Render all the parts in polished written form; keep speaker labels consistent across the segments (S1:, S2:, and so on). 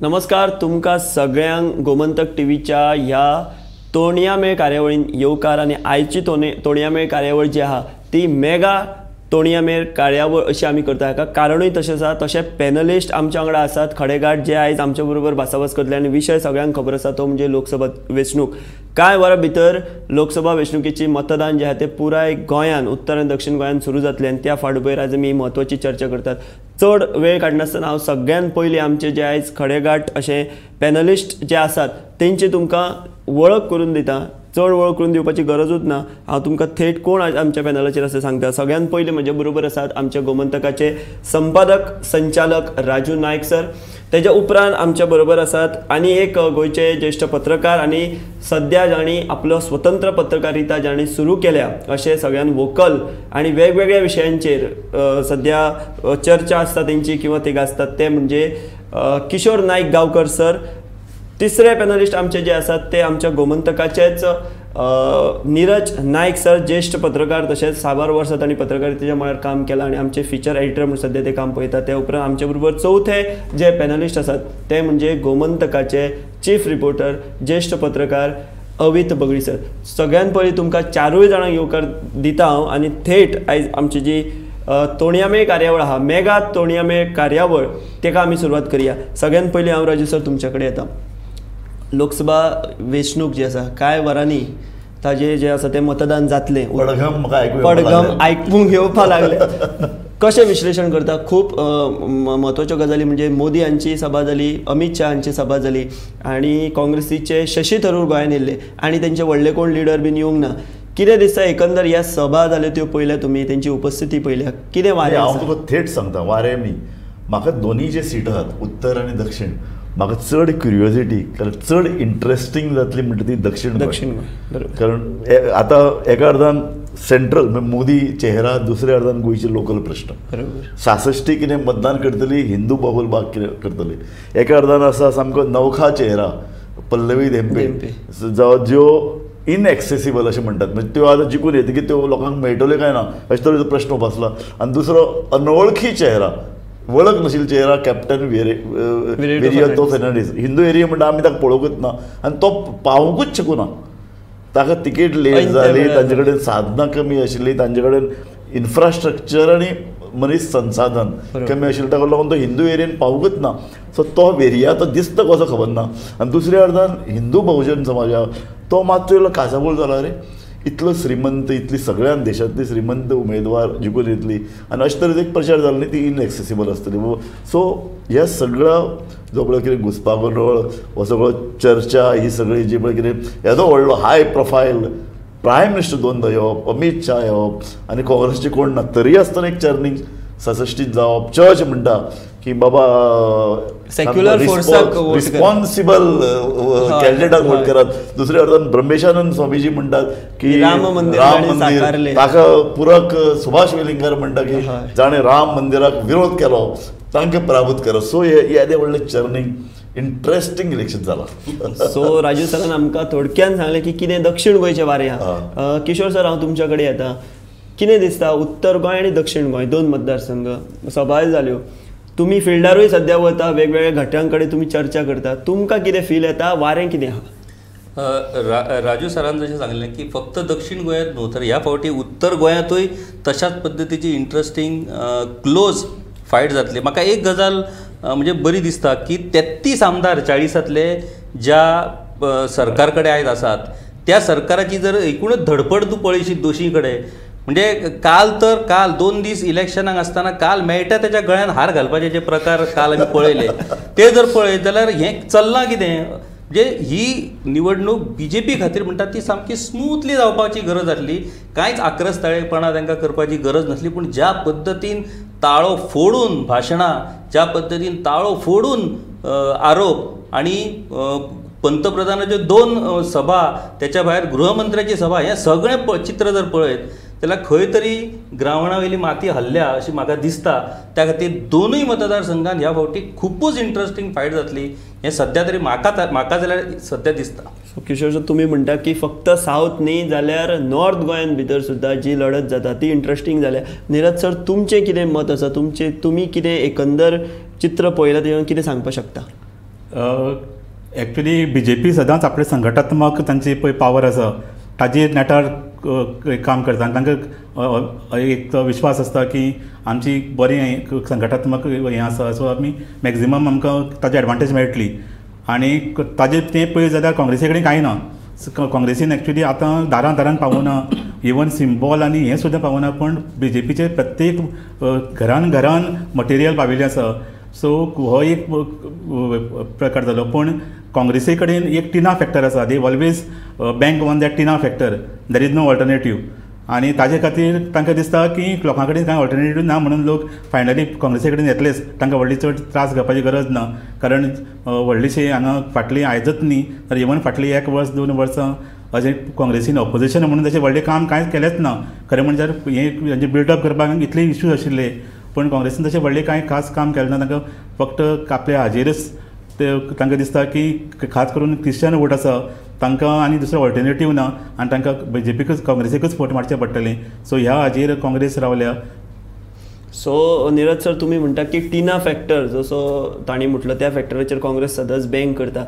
S1: नमस्कार, तुमकां सगळ्यांक गोमंतक टीव्हीच्या ह्या तोणया मेळ कार्यावळीन येवकार. आनी आयची तोणया मेळ कार्यावळ जी आहा ती मेगा तोणया मेळ कार्यावळ अशी आमी करता. हाका कारणूय तशें आसा, तशें पॅनलिस्ट आमच्या वांगडा आसात खडेगांठ जे आयज आमच्या बरोबर भासाभास करतले. आनी विशय सगळ्यांक खबर आसा तो म्हणजे लोकसभा वेंचणूक. कांय वरां भितर लोकसभा वेंचणुकेची मतदान जें आहा तें पुराय गोंयान, उत्तर आनी दक्षिण गोंयान सुरू जातलें. आनी त्या फाटभुंयेर आयज आमी म्हत्वाची चर्चा करतात. चड वेळ काडनासतना हांव सगळ्यान पयलीं आमचे जे आयज खडेगांठ अशे पॅनलिस्ट जे आसात तेंची तुमकां वळख करून दिता. चड वळख करून दिवपाची गरजूच ना, हांव तुमकां थेट कोण आज आमच्या पॅनलाचेर आसा सांगता. सगळ्यान पयलीं म्हजे बरोबर आसात आमच्या गोमंतकाचे संपादक संचालक राजू नायक सर. तेज्या उपरांत आमच्या बरोबर आसात आनी एक गोंयचे ज्येश्ठ पत्रकार आनी सद्या जांणी आपलो स्वतंत्र पत्रकारिता जांणी सुरू केल्या अशे सगळ्यान वोकल आनी वेगवेगळ्या विशयांचेर सद्या चर्चा आसता तेंची किंवा ते गाजतात ते म्हणजे किशोर नायक गांवकर सर. तिसरे पॅनलिस्ट आमचे जे आसात ते आमच्या गोमंतकाचेच नीरज नायक सर, ज्येश्ठ पत्रकार, तशेंच साबार वर्सां तांणी पत्रकारितेच्या मळार काम केलां आनी आमचे फिचर एडिटर म्हूण सद्या ते काम पळयतात. ते उपरांत आमचे बरोबर चवथे जे पॅनलिस्ट आसात ते म्हणजे गोमंतकाचे चीफ रिपोर्टर ज्येश्ठ पत्रकार अवित बगळी सर. सगळ्यान पयलीं तुमकां चारूय जाणांक येवकार दिता हांव. आनी थेट आयज आमची जी तोणया मेळ कार्यावळ आहा, मेगा तोणया मेळ कार्यावळ, तेका आमी सुरवात करया. सगळ्यान पयलीं हांव राजू सर तुमच्या कडेन येता. लोकसभा वेंचणूक जी आसा कांय वरांनी ताजे जे आसा तें मतदान जातलें. पडघम आयकूंक येवपाक लागले. कशें विश्लेशण करता? खूब म्हत्वाच्यो गजाली म्हणजे मोदी हांची सभा जाली, अमीत शाह हांची सभा जाली आनी काँग्रेसीचे शशी थरूर गोंयांत येयल्ले आनी तेंचे व्हडले कोण लिडर बीन येवंक ना. कितें दिसता एकंदर ह्या सभा जाल्यो त्यो पळयल्या तुमी, तेंची उपस्थिती पळयल्या, कितें वारें?
S2: हांव तुका थेट सांगता, वारें न्ही, म्हाका दोनूय जे सीट आहात उत्तर आनी दक्षिण, म्हाका चड क्युरियोसिटी, कारण चड इंट्रस्टींग जातली म्हणटा ती दक्षिण
S1: दक्षिण गोंय.
S2: कारण आतां एका अर्दान सेंट्रल मोदी चेहरा, दुसऱ्या अर्दान गोंयचे लोकल प्रश्न. 66 कितें मतदान करतली, हिंदू बहुल भाग कितें करतली. एका अर्दान आसा सामको नवखा चेहरा पल्लवी धेंपे, जावं ज्यो इनएक्सेसिबल अशें म्हणटात, म्हणजे त्यो आतां जिखून येतकीर त्यो लोकांक मेळटल्यो काय ना अशे तरेचो प्रश्न उपासला. आनी दुसरो अनवळखी चेहरा, वळख नाशिल्लो चेहरा कॅप्टन विरियातो फेर्नांडीस. हिंदू एरिया म्हणटा आमी ताका पळोवंकूच ना आनी तो पावूंकूच शकूना. ताका तिकेट लेट जाली, तांचे कडेन साधनां कमी आशिल्लीं, तांचे कडेन इन्फ्रास्ट्रक्चर आनी मनीस संसाधन कमी आशिल्लें, ताका लागून तो हिंदू एरियेन पावूंकूच ना. सो तो वेरिया तो दिसता कसो खबर ना. आनी दुसऱ्या अर्दान हिंदू बहुजन समाजा तो मातसो इल्लो काचाबूल जाला रे, इतलो श्रीमंत, इतली सगळ्यान देशांतली श्रीमंत उमेदवार जिखून येतली आनी अशे तरेचो एक प्रचार जालो न्ही, ती इनएक्सेसिबल आसतली. सो ह्या सगळो जो पळय कितें घुस्पागोंदळ हो सगळो चर्चा ही सगळी जी पळय कितें येदो व्हडलो हाय प्रोफायल प्रायम मिनिस्टर दोनदां येवप, अमीत शाह येवप आनी काँग्रेसचे कोण ना तरी आसतना एक चर्निंग 66 जावप. चर्च म्हणटा की बाबा
S1: सेक्युलर फोर्साक
S2: रिस्पॉन्सिबल कॅन्डिडेटाक वोट करात. दुसऱ्या अर्दान ब्रह्मेशानंद स्वामीजी म्हणटात की
S1: राम मंदिर
S2: ताका पुरक सुभाष वेलिंगकर म्हणटा की जाणें राम मंदिराक विरोध केलो तांकां पराभूत करप. सो येदें व्हडलें चर्निंग इंट्रस्टींग इलेक्शन जाला.
S1: सो राजू सरान आमकां थोडक्यान सांगलें की कितें दक्षिण गोंयचें वारें आहा. किशोर सर, हांव तुमच्या कडेन येता. कितें दिसता उत्तर गोंय आनी दक्षिण गोंय दोन मतदारसंघ सभाय जाल्यो, तुमी फिल्डारूय सद्या वता, वेगवेगळ्या घटकां कडेन तुमी चर्चा करता, तुमकां कितें फील येता, वारें कितें आहा?
S3: राजू सरान जशें सांगलें की फक्त दक्षिण गोंयांत न्हू तर ह्या फावटी उत्तर गोंयांतूय तशाच पद्दतीची इंट्रस्टींग क्लोज फायट जातली. म्हाका एक गजाल म्हणजे बरी दिसता की 33 आमदार 40तांतले ज्या सरकार कडेन आयज आसात त्या सरकाराची जर एकूणच धडपड तूं पळयशी दोशी कडेन, म्हणजे काल तर काल 2 दीस इलेक्शनाक आसतना काल मेळटा तेच्या गळ्यान हार घालपाचे जे प्रकार काल आमी पळयले ते जर पळयत जाल्यार हें चल्लां कितें, म्हणजे ही निवडणूक बीजेपी खातीर म्हणटा ती सामकी स्मूथली जावपाची गरज आसली, कांयच आक्रस्ताळेपणां तांकां करपाची गरज नासली. पूण ज्या पद्दतीन ताळो फोडून भाशणां, ज्या पद्दतीन ताळो फोडून आरोप आनी पंतप्रधानाच्यो 2 सभा, त्याच्या भायर गृहमंत्र्याची सभा, हें सगळें चित्र जर पळयत जाल्यार खंय तरी ग्रावंडा वयली माती हल्ल्या अशी म्हाका दिसता. त्या खातीर दोनूय मतदारसंघान ह्या फावटी खुबूच इंट्रस्टींग फायट जातली हें सद्या तरी म्हाका जाल्यार सद्या दिसता.
S1: सो किशोर सर, तुमी म्हणटा की फक्त सावथ न्ही जाल्यार नॉर्थ गोंयान भितर सुद्दां जी लढत जाता ती इंट्रस्टींग जाल्या. नीरज सर, तुमचें कितें मत आसा, तुमचें तुमी कितें एकंदर चित्र पळयलां तेजें कितें सांगपाक शकता?
S4: एक्चुली बी जे पी सदांच आपले संघटनात्मक तांची पळय पावर आसा ताजेर नेटार काम करता आनी तांकां एक विश्वास आसता की आमची बरी संघटनात्मक हें आसा, सो आमी मॅक्झिमम आमकां ताजी एडवांटेज मेळटली. आनी ताजेर तें पळयत जाल्यार काँग्रेसी कडेन कांय ना. काँग्रेसीन एक्चुली आतां दारां दारान पावना, इवन सिंबॉल आनी हें सुद्दां पावना, पूण बी जे पीचे प्रत्येक घरान घरान मटेरियल पाविल्लें आसा. सो हो एक प्रकार जालो. पूण काँग्रेसी कडेन एक टिना फॅक्टर आसा, they always bank on that Tina factor, there is no alternative. आनी ताजे खातीर तांकां दिसता की लोकां कडेन कांय ऑल्टरनेटीव ना म्हणून लोक फायनली काँग्रेसी कडेन येतलेच, तांकां व्हडली चड त्रास घेवपाची गरज ना. कारण व्हडलीशी हांगा फाटली आयजच न्ही तर इवन फाटली 1 वर्स 2 वर्सां अशें काँग्रेसीन ऑपोजिशन म्हणून तशें व्हडलें काम कांयच केलेंच ना. खरें म्हणल्यार हें बिल्डअप करपाक इतले इश्यूज आशिल्ले, पूण काँग्रेसीन तशें व्हडलें कांय खास काम केलें ना. तांकां फक्त आपल्या हाजेरच ते तांकां दिसता की खास करून क्रिश्चन वोट आसा तांकां आनी दुसरो ऑल्टरनेटीव ना आनी तांकां बी जे पीकच काँग्रेसीकच वोट मारचें पडटलें. सो ह्या हाजेर काँग्रेस रावल्या.
S1: सो निरज सर, तुमी म्हणटा की टिना फॅक्टर जसो तांणी म्हटलो त्या फॅक्टराचेर काँग्रेस सदांच बँक करता.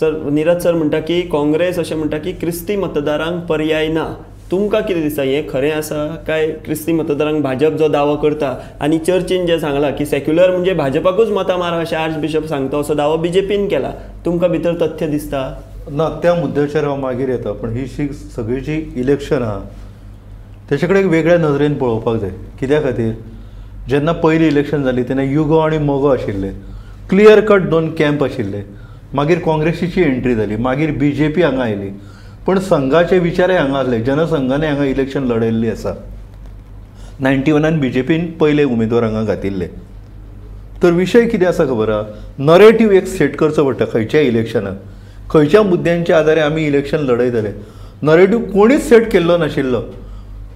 S1: सर निरज सर म्हणटा की काँग्रेस अशें म्हणटा की क्रिस्ती मतदारांक पर्याय ना. तुमकां कितें दिसता, हें खरें आसा काय क्रिस्ती मतदारांक भाजप जो दावो करता आनी चर्चीन जें सांगलां की सेक्युलर म्हणजे भाजपाकूच मतां मारा अशें आर्च बिशप सांगता असो दावो बीजेपीन केला, तुमकां भितर तथ्य दिसता
S5: ना? त्या मुद्द्याचेर हांव मागीर येता, पण ही सगळी जी इलेक्शन आहा तेचे कडेन एक वेगळ्या नदरेन पळोवपाक जाय. कित्या खातीर जेन्ना पयलीं इलेक्शन जाली तेन्ना युगो आनी मोगो आशिल्ले, क्लियर कट 2 कॅम्प आशिल्ले. मागीर काँग्रेसीची एंट्री जाली, मागीर बी जे पी हांगा आयली, पण संघाचे विचारय हांगा आसले. जनसंघाने हांगा इलेक्शन लढयल्ली आसा. 91 बी जे पीन पयले उमेदवार हांगा घातिल्ले. तर विशय कितें आसा खबर आहा, नरेटीव एक सेट करचो पडटा खंयच्याय इलेक्शनाक, खंयच्या मुद्द्यांच्या आदारे आमी इलेक्शन लढयतले. नरेटीव कोणीच सेट केल्लो नाशिल्लो.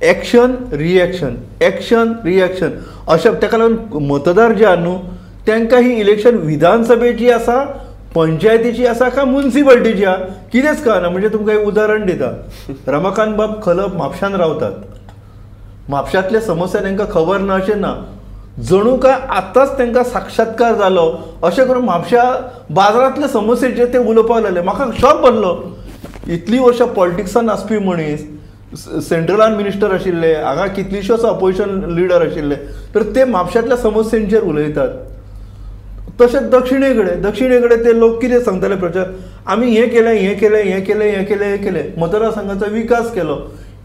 S5: एक्शन रिएक्शन एक्शन रिएक्शन अशें ताका लागून मतदार जे आहा न्हू तांकां ही इलेक्शन विधानसभेची आसा, पंचायतीची आसा काय मुन्सिपाल्टीची आहा कितेंच कळना. म्हणजे तुमकां एक उदाहरण दिता, रमाकांत बाब खलप म्हापशान रावतात, म्हापशांतले समस्या तांकां खबर ना अशें ना, जणू काय आतांच तांकां साक्षात्कार जालो अशें करून म्हापशा बाजारांतले समस्येचेर ते उलोवपाक लागले. म्हाका शॉक भरलो, इतलीं वर्सां पॉलिटिक्सान आसपी मनीस, सेंट्रलान मिनिस्टर आशिल्ले, हांगा कितलीश्योच ऑपोजिशन लिडर आशिल्ले, तर ते म्हापशांतल्या समस्यांचेर उलयतात. तशेंच दक्षिणे कडेन, दक्षिणे कडेन ते लोक कितें सांगताले प्रचार, आमी हें केलें हें केलें हें केलें हें केलें हें केलें, मतदारसंघाचो विकास केलो.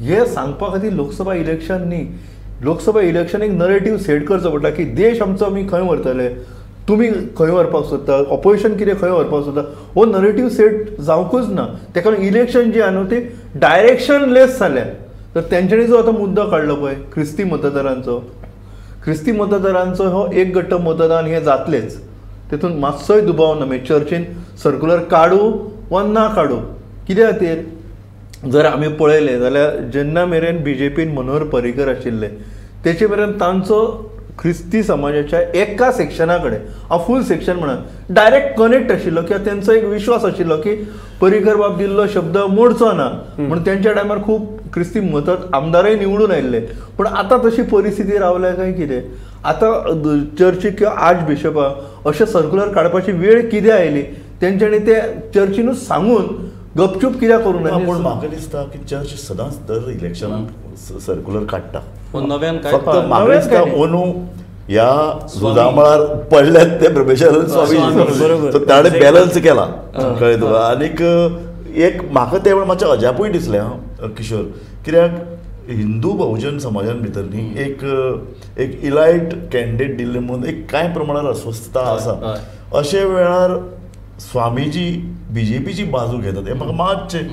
S5: हें सांगपा खातीर लोकसभा इलेक्शन न्ही, लोकसभा इलेक्शन एक नरेटीव सेट करचो पडटा की देश आमचो आमी खंय व्हरतले, तुमी खंय व्हरपाक सोदता, ऑपोजिशन कितें खंय व्हरपाक सोदता, हो नरेटीव सेट जावंकूच ना. ताका लागून इलेक्शन जी आहा न्हू ती डायरेक्शन लेस जाल्या. तर तेंच्यांनी जो आतां मुद्दो काडलो पळय क्रिस्ती मतदारांचो, क्रिस्ती मतदारांचो हो एक गट्ट मतदान हें जातलेंच, तेतून मातसोय दुबाव ना. मागीर चर्चीन सर्कुलर काडूं वा ना काडूं, कित्या खातीर जर आमी पळयलें जाल्यार जेन्ना मेरेन बी जे पीन मनोहर पर्रीकर आशिल्ले तेचे मेरेन तांचो क्रिस्ती समाजाच्या एका सेक्शना कडेन, हांव फूल सेक्शन म्हणा, डायरेक्ट कनेक्ट आशिल्लो किंवा तेंचो एक विश्वास आशिल्लो की पर्रीकर बाब दिल्लो शब्द मोडचो ना म्हणून तेंच्या टायमार खूब क्रिस्ती मत आमदारय निवडून आयिल्ले. पूण आतां तशी परिस्थिती रावल्या काय कितें, आतां चर्चीक किंवा आर्च बिशपाक अशें सर्कुलर काडपाची वेळ कितें आयली तेंच्यांनी ते चर्चीनूच सांगून गपचूप कित्याक करूं ना.
S2: पूण म्हाका दिसता की चर्च सदांच दर इलेक्शनाक सर्कुलर काडटा,
S3: नव्यान
S2: फक्त म्हाका दिसता अंदू ह्या झुजा मळार पडल्यात ते ब्रह्मेश्वर स्वामी, ताणें बॅलन्स केला, कळ्ळें तुका. आनीक एक म्हाका त्या वेळार मातशें अजापूय दिसलें आं किशोर, कित्याक हिंदू बहुजन समाजान भितर न्ही एक एक इलायट कॅन्डिडेट दिल्ले म्हणून एक कांय प्रमाणान अस्वस्थता आसा. अशे वेळार स्वामीजी बीजेपीची बाजू घेतात हें म्हाका मातशें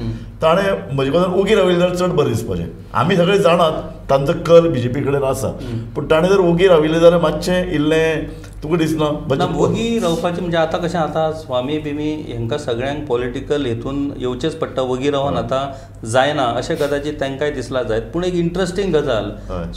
S2: ताणें म्हजे कडेन ओगी राविल्लें जाल्यार चड बरें दिसपाचें. आमी सगळे जाणात तांचो कल बीजेपी कडेन आसा, पूण ताणें जर ओगी राविल्लें जाल्यार मातशें इल्लें तुका दिसना
S3: ओगी रावपाचें. म्हणजे आतां कशें आतां स्वामी बिमी हांकां सगळ्यांक पॉलिटिकल हेतून येवचेंच पडटा, ओगी रावन आतां जायना अशें कदाचित तांकांय दिसलां जायत. पूण एक इंट्रस्टींग गजाल,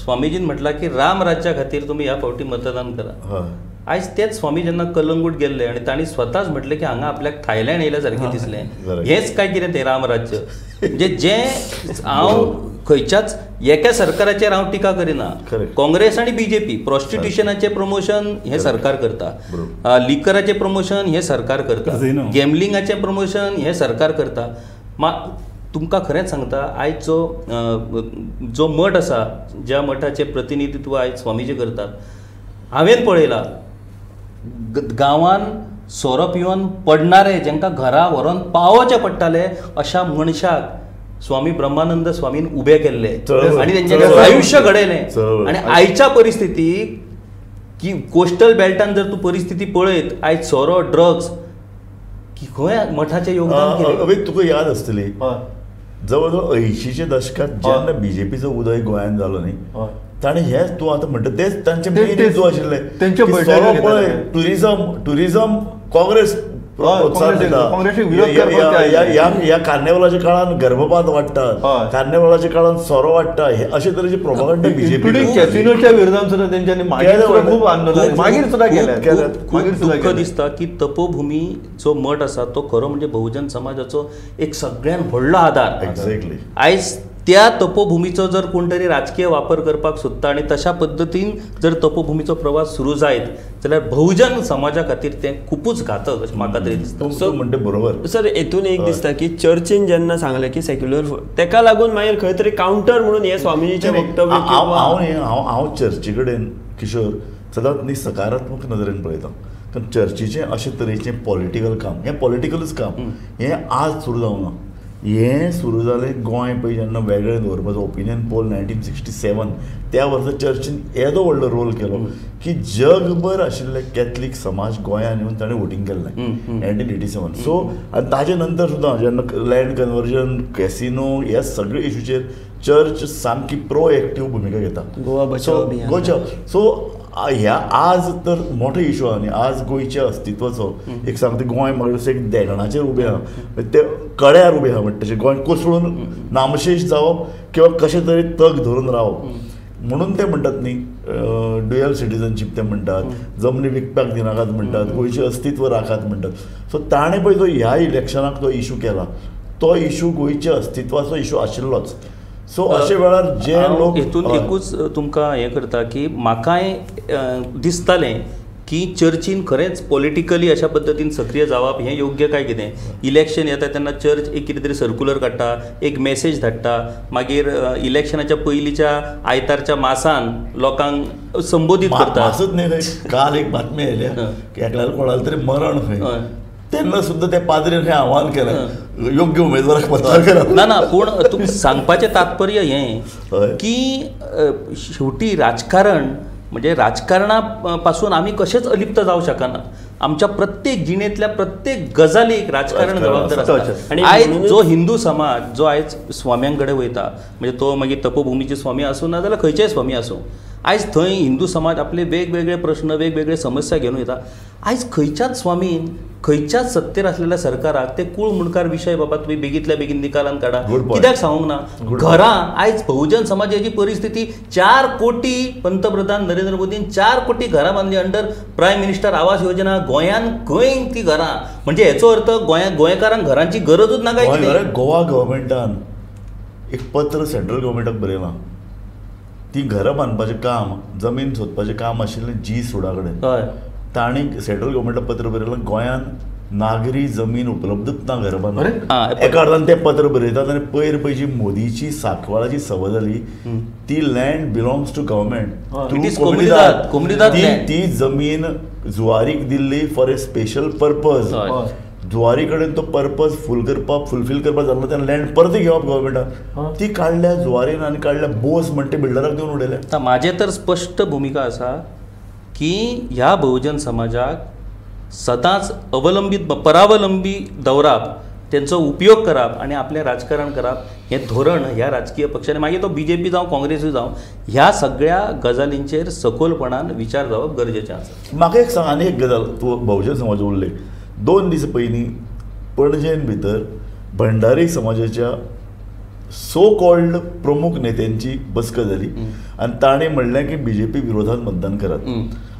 S3: स्वामीजीन म्हटलां की राम राज्या खातीर तुमी ह्या फावटी मतदान करा. आयज तेच स्वामी जेन्ना कलंगूट गेल्ले आनी तांणी स्वताच म्हटलें की हांगा आपल्याक थायलंड येयल्या सारकें दिसलें. हेंच काय कितें तें रामराज्य म्हणजे जें हांव खंयच्याच एका सरकाराचेर हांव टिका करिना. काँग्रेस आनी बीजेपी प्रॉस्टिट्युशनाचें प्रमोशन हें सरकार करता, लिकराचें प्रमोशन हें सरकार करता, गॅमलिंगाचें प्रमोशन हें सरकार करता. तुमकां खरेंच सांगता आयज जो जो मठ आसा ज्या मठाचें प्रतिनिधित्व आयज स्वामीजी करतात हांवें पळयलां गांवान सोरो पिवन पडणारे जांकां घरा व्हरोन पावोवचें पडटाले अशा मनशाक स्वामी ब्रह्मानंद स्वामीन उबे केल्ले आनी तेंचें आयुश्य घडयलें. आनी आयच्या परिस्थितीक की कोस्टल बेल्टान जर तूं परिस्थिती पळयत आयज सोरो ड्रग्स की खंय मठाचें योगदान केलें.
S2: तुका याद आसतली जवळ जवळ 80च्या दशकांत जेन्ना बीजेपीचो उदय गोंयांत जालो न्ही ताणें हेच तूं आतां म्हणटा तेच तांचे मेन हेतू आशिल्ले पळय टुरिजम टुरिजम काँग्रेस प्रोत्साहन दिता. ह्या कार्निवलाच्या काळान गर्भपात वाडटात, कार्निवलाच्या काळान सोरो वाडटा, हे अशे तरेचे प्रोपोगंडा बीजेपी
S5: कॅसिनोच्या विरोधान सुद्दां तेंच्यांनी खूब आंदोलन मागीर सुद्दां केलें.
S3: खूब दुःख दिसता की तपोभूमी जो मठ आसा तो खरो म्हणजे बहुजन समाजाचो एक सगळ्यान व्हडलो आदार.
S2: एक्झॅक्टली
S3: आयज त्या तपोभूमीचो जर कोण तरी राजकीय वापर करपाक सोदता आनी तशा पद्दतीन जर तपोभूमीचो प्रवास सुरू जायत जाल्यार बहुजन समाजा खातीर तें खुबूच घातक अशें म्हाका तरी दिसता.
S2: सो म्हणटा बरोबर
S1: सर हेतून एक दिसता की चर्चीन जेन्ना सांगलें की सेक्युलर तेका लागून मागीर खंय तरी कावंटर म्हणून हे स्वामीजीचें वक्तव्य.
S2: हांव हांव चर्ची कडेन किशोर सदांच न्ही सकारात्मक नदरेन पळयता, कारण चर्चीचें अशे तरेचें पॉलिटिकल काम हें पॉलिटिकलूच काम हें आज सुरू जावना. हें सुरू जालें गोंय पळय जेन्ना वेगळें दवरपाचो ओपिनियन पोल 1967 त्या वर्सा चर्चीन येदो व्हडलो रोल केलो की जगभर आशिल्ले कॅथलीक समाज गोंयांत येवन ताणें वोटींग केल्लें 1987. सो आनी ताजे नंतर सुद्दां जेन्ना लँड कन्वर्जन कॅसिनो ह्या सगळे इशूचेर चर्च सामकी प्रोएक्टीव भुमिका घेता.
S1: गोवा बचाव
S2: गोवा सो ह्या आज तर मोठो इशू आहा न्ही, आज गोंयच्या अस्तित्वाचो एक सांगता गोंय म्हाका एक देगणाचेर उबें आहा, ते कड्यार उबें आहा म्हणटा तशें गोंय कोसळून नामशेश जावप किंवा कशें तरी तग धरून रावप म्हणून ते म्हणटात न्ही ड्युएल सिटीजनशीप ते म्हणटात, जमनी विकपाक दिनाकात म्हणटात, गोंयचें अस्तित्व राखात म्हणटात. सो ताणें पळय जो ह्या इलेक्शनाक जो इशू केला तो इशू गोंयच्या अस्तित्वाचो इशू आशिल्लोच. सो अशे वेळार जे लोक
S3: हेतून एकूच तुमकां हें करता की म्हाकाय दिसतालें की चर्चीन खरेंच पॉलिटिकली अशा पद्दतीन सक्रीय जावप हें योग्य काय कितें. इलेक्शन येता तेन्ना चर्च एक कितें तरी सर्कुलर काडटा, एक मॅसेज धाडटा, मागीर इलेक्शनाच्या पयलींच्या आयतारच्या मासान लोकांक संबोधीत करता.
S2: असोच न्ही, काल एक बातमी आयल्या की एकल्याक कोणाला तरी मरण खंय तेन्ना सुद्दां त्या पाद्रीन हें आव्हान केलें योग्य उमेदवाराक मतदान करा.
S3: ना ना, पूण तुका सांगपाचें तात्पर्य हें की शेवटी राजकारण म्हणजे राजकारणा पासून आमी कशेंच अलिप्त जावंक शकना. आमच्या प्रत्येक जिणेंतल्या प्रत्येक गजालीक राजकारण जबाबदार आसता. आयज जो हिंदू समाज जो आयज स्वाम्यां कडेन वयता म्हणजे तो मागीर तपोभुमीचे स्वामी आसूं ना जाल्यार खंयचेय स्वामी आसूं, आयज थंय हिंदू समाज आपले वेगवेगळे प्रश्न वेगवेगळे समस्या घेवन वयता. आयज खंयच्याच स्वामीन खंयच्याच सत्तेर आसलेल्या सरकाराक ते कूळ मुंडकार विशय बाबा तुमी बेगींतल्या बेगीन निकालान काडा कित्याक सांगूंक ना. घरां आयज बहुजन समाजाची परिस्थिती 4 कोटी पंतप्रधान नरेंद्र मोदीन 4 कोटी घरां बांदली under prime minister Awas Yojana. गोंयांत खंय ती घरां म्हणजे हेचो अर्थ गोंयकारांक घरांची गरजूच ना काय कितें.
S2: गोवा गव्हर्मेंटान एक पत्र सेंट्रल गव्हर्मेंटाक बरयलां, ती घरां बांदपाचें काम जमीन सोदपाचें काम आशिल्लें जी सुडा कडेन. तांणी सेंट्रल गव्हर्मेंटाक पत्र बरयलां गोंयांत नागरी जमीन उपलब्धच ना घरां बांदपाक. एका अर्दान तें पत्र बरयतात आनी पयर पळय जी मोदीची सांकवाळाची सभा जाली ती लँड बिलोंग्स टू गव्हर्मेंट, ती जमीन जुवारीक दिल्ली फॉर ए स्पेशल पर्पज. जुवारी कडेन तो पर्पज फुलफील करपाक जालो तेन्ना लँड परती घेवप गव्हर्मेंटान, ती काडल्या जुवारीन आनी काडल्या बोस म्हणटे बिल्डराक दिवन उडयल्या.
S3: आतां म्हाजें तर स्पश्ट भुमिका आसा की ह्या बहुजन समाजाक सदांच अवलंबीत परावलंबी दवरप, तेंचो उपयोग करप आनी आपलें राजकारण करप हें धोरण ह्या राजकीय पक्षांनी, मागीर तो बीजेपी जावं काँग्रेसूय जावं, ह्या सगळ्या गजालींचेर सखोलपणान विचार जावप गरजेचें आसा.
S2: म्हाका एक सांग आनी एक गजाल, तूं बहुजन समाज उल्लेख, 2 दीस पयलीं पणजेन भितर भंडारी समाजाच्या सो कॉल्ड प्रमुख नेत्यांची बसका जाली आनी ताणें म्हणलें की बीजेपी विरोधात मतदान करात.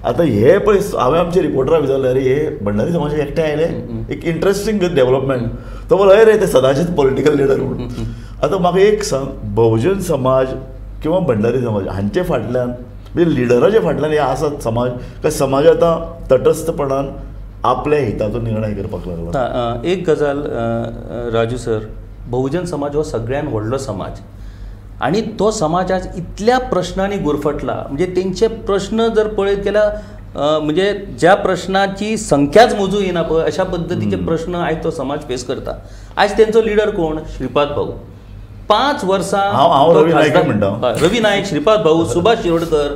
S2: आतां हे पळय हांवें आमच्या रिपोर्टराक विचारलें, अरे हे भंडारी समाज एकठांय आयले, एक इंट्रस्टींग डेव्हलपमेंट. तो म्हणलो हय रे ते सदांचेच पॉलिटिकल लिडर म्हणून. आतां म्हाका एक सांग, बहुजन समाज किंवा भंडारी समाज हांचे फाटल्यान म्हणजे लिडराच्या फाटल्यान हे आसात समाज, काय समाज आतां तटस्थपणान आपल्या हिताचो निर्णय करपाक लागला?
S3: एक गजाल राजू सर, बहुजन समाज हो सगळ्यान व्हडलो समाज आनी तो समाज आज इतल्या प्रश्नांनी गुरफटला. म्हणजे तेंचे प्रश्न जर पळयत गेल्यार म्हणजे ज्या प्रश्नाची संख्याच मोजू येना पळय अशा पद्दतीचे प्रश्न आयज तो समाज फेस करता. आयज तेंचो लिडर कोण? श्रीपाद भाऊ. 5 वर्सां
S2: रवी नायक म्हणटा,
S3: रवी नायक, श्रीपाद भाऊ, सुभाष शिरोडकर,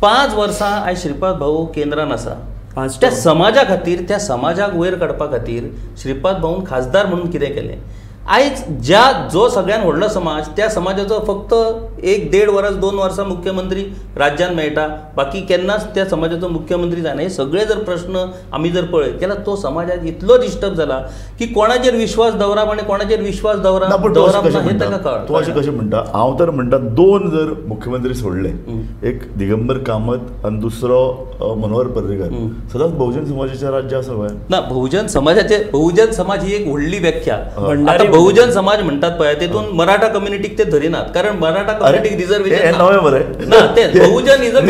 S3: 5 वर्सां आयज श्रीपाद भाऊ केंद्रान आसा. त्या समाजा खातीर, त्या समाजाक वयर काडपा खातीर श्रीपाद भाऊन खासदार म्हणून कितें केलें? आयज ज्या जो सगळ्यान व्हडलो समाज त्या समाजाचो फक्त 1-1.5 वर्स 2 वर्सां मुख्यमंत्री राज्यान मेळटा, बाकी केन्नाच त्या समाजाचो मुख्यमंत्री जायना. हे सगळे जर प्रश्न आमी जर पळयत जाल्यार तो समाज आज इतलो डिस्टर्ब जाला की कोणाचेर विश्वास दवरप आनी कोणाचेर विश्वास दवरप ना हें ताका कळना.
S2: तूं अशें कशें म्हणटा? हांव तर म्हणटा 2 जर मुख्यमंत्री सोडले, एक दिगंबर कामत आनी दुसरो मनोहर पर्रीकर, सदांच बहुजन समाजाचें राज्य आसा गोंयांत.
S3: ना, बहुजन समाजाचे, बहुजन समाज ही एक व्हडली व्याख्या. बहुजन समाज म्हणटात पळय तेतून मराठा कम्युनिटीक ते धरिनात, कारण मराठा कम्युनिटीक रिझर्वेशन ना. ते बहुजन is a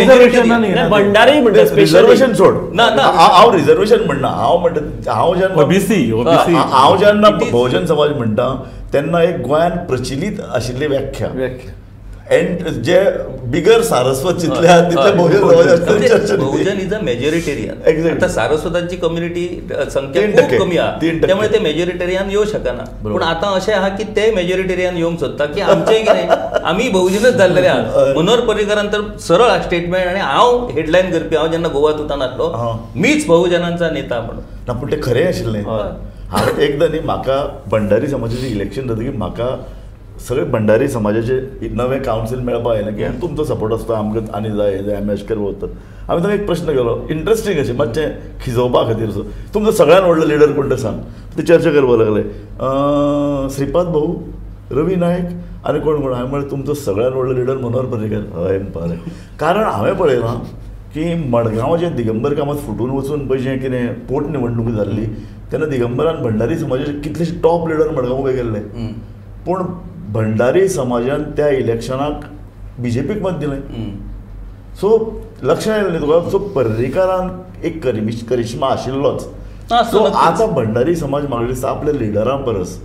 S1: Bhandari म्हणटा
S2: रिझर्वेशन सोड ना, हांव रिझर्वेशन म्हणना, हांव म्हणटा हांव जेन्ना
S4: ओबीसी,
S2: हांव जेन्ना बहुजन समाज म्हणटा तेन्ना एक गोंयांत प्रचलित आशिल्ली व्याख्या एंड जे बिगर सारस्वत चितले आहात तितले बहुजन समाज.
S3: बहुजन is a majoritarian. आता सारस्वतांची कम्युनिटी संख्या खूब कमी आहा, त्यामुळे ते मेजॉरिटेरियन येऊ शकना. पूण आतां अशें आहा की ते मेजॉरिटेरियन येवंक सोदता की आमचें कितें आमी बहुजनच जाल्लेले आहा. मनोहर पर्रीकरान तर सरळ स्टेटमेंट, आनी हांव हेडलायन करपी, हांव जेन्ना गोवा तुतान आसलो मीच बहुजनांचा नेता म्हणून.
S2: ना, पूण तें खरें आशिल्लें. हांवें एकदां न्ही म्हाका भंडारी समाजाचें इलेक्शन जातकीर म्हाका सगळे भंडारी समाजाचे नवे कावन्सील मेळपाक आयलें की तुमचो सपोर्ट आसता आमकां आनी जाय जाय आमी अशें करून वतात. हांवें तांकां एक प्रश्न केलो, इंट्रस्टींग अशें मातशें खिजोवपा खातीर सो, तुमचो सगळ्यान व्हडलो लिडर कोण तो सांग. ते चर्चा करपाक लागले, श्रीपाद भाऊ, रवी नायक आनी कोण कोण. हांवें म्हळें तुमचो सगळ्यान व्हडलो लिडर मनोहर पर्रीकर. हय म्हणपाक, कारण हांवें पळयलां की मडगांव जें दिगंबर कामत फुटून वचून पळय जें कितें पोटनिवडणूक जाल्ली तेन्ना दिगंबरान भंडारी समाजाचे कितलेशे टॉप लिडर मडगांव उबे केल्ले, पूण भंडारी समाजान त्या इलेक्शनाक बीजेपीक मत दिलें. सो लक्षात आयलें न्ही तुका? सो पर्रीकारान एक करिश्मा आशिल्लोच. सो आतां भंडारी समाज म्हाका दिसता आपल्या लिडरां परस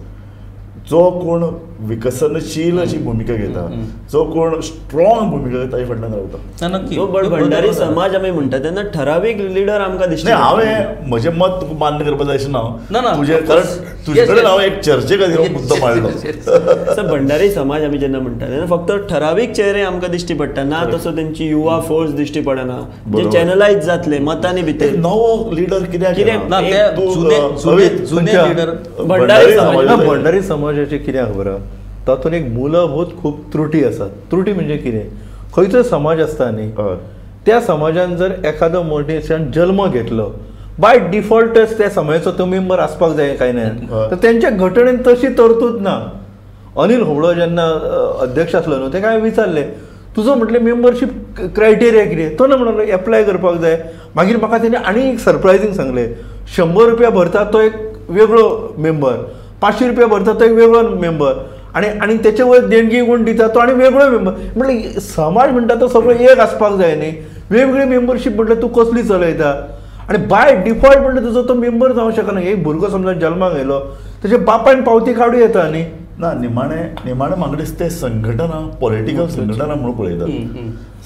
S2: जो कोण विकसनशील अशी भुमिका घेता, जो कोण स्ट्रॉंग भुमिका घेता ताजे फाटल्यान रावता.
S1: नक्की भंडारी समाज आमी म्हणटा तेन्ना ठरावीक लिडर आमकां दिसता.
S2: हांवें म्हजें मत तुका मान्य करपाक जाय अशें ना तुजें, कारण तुजे कडेन हांव एक चर्चे खातीर मुद्दो मांडलो.
S1: सर भंडारी समाज आमी जेन्ना म्हणटा तेन्ना फक्त ठरावीक चेहरे आमकां दिश्टी पडटा ना, तसो तेंची युवा फोर्स दिश्टी पडना, जे चॅनलायज जातले मतांनी भितर.
S2: नवो लिडर कित्याक
S1: भंडारी समाज,
S5: भंडारी समाजाचे कितें खबर आहा, तातूंत एक मूलभूत खूब त्रुटी आसात. त्रुटी म्हणजे कितें, खंयचो समाज आसता न्ही त्या समाजान जर एखादो मनशान जल्म घेतलो बाय डिफॉल्टच त्या समाजाचो तो मेंबर आसपाक जाय काय ना, तर तेंच्या घटनेन तशी तरतूद ना. अनिल होबळो जेन्ना अध्यक्ष आसलो न्हू तेका हांवें विचारलें तुजो म्हटलें मेंबरशीप क्रायटेरिया कितें, तो ना म्हणलो एप्लाय करपाक जाय. मागीर म्हाका तेणें आनी एक सरप्रायजींग सांगलें, 100 रुपया भरता तो एक वेगळो मेंबर, 500 रुपया भरता तो एक वेगळो मेंबर, आनी आनी तेचे वयर देणगी कोण दिता तो आनी वेगळो मेंबर. म्हटलें समाज म्हणटा तो सगळो एक आसपाक जाय न्ही, वेगवेगळी मेंबरशीप म्हटल्यार तूं कसली चलयता आनी बाय डिफॉल्ट म्हटल्यार तुजो तो मेंबर जावंक शकना. एक भुरगो समजा जल्माक आयलो तेजे बापायन पावती काडूं येता न्ही.
S2: ना, निमाणें निमाणें म्हाका दिसता तें संघटना, पॉलिटिकल संघटना म्हणून पळयतात.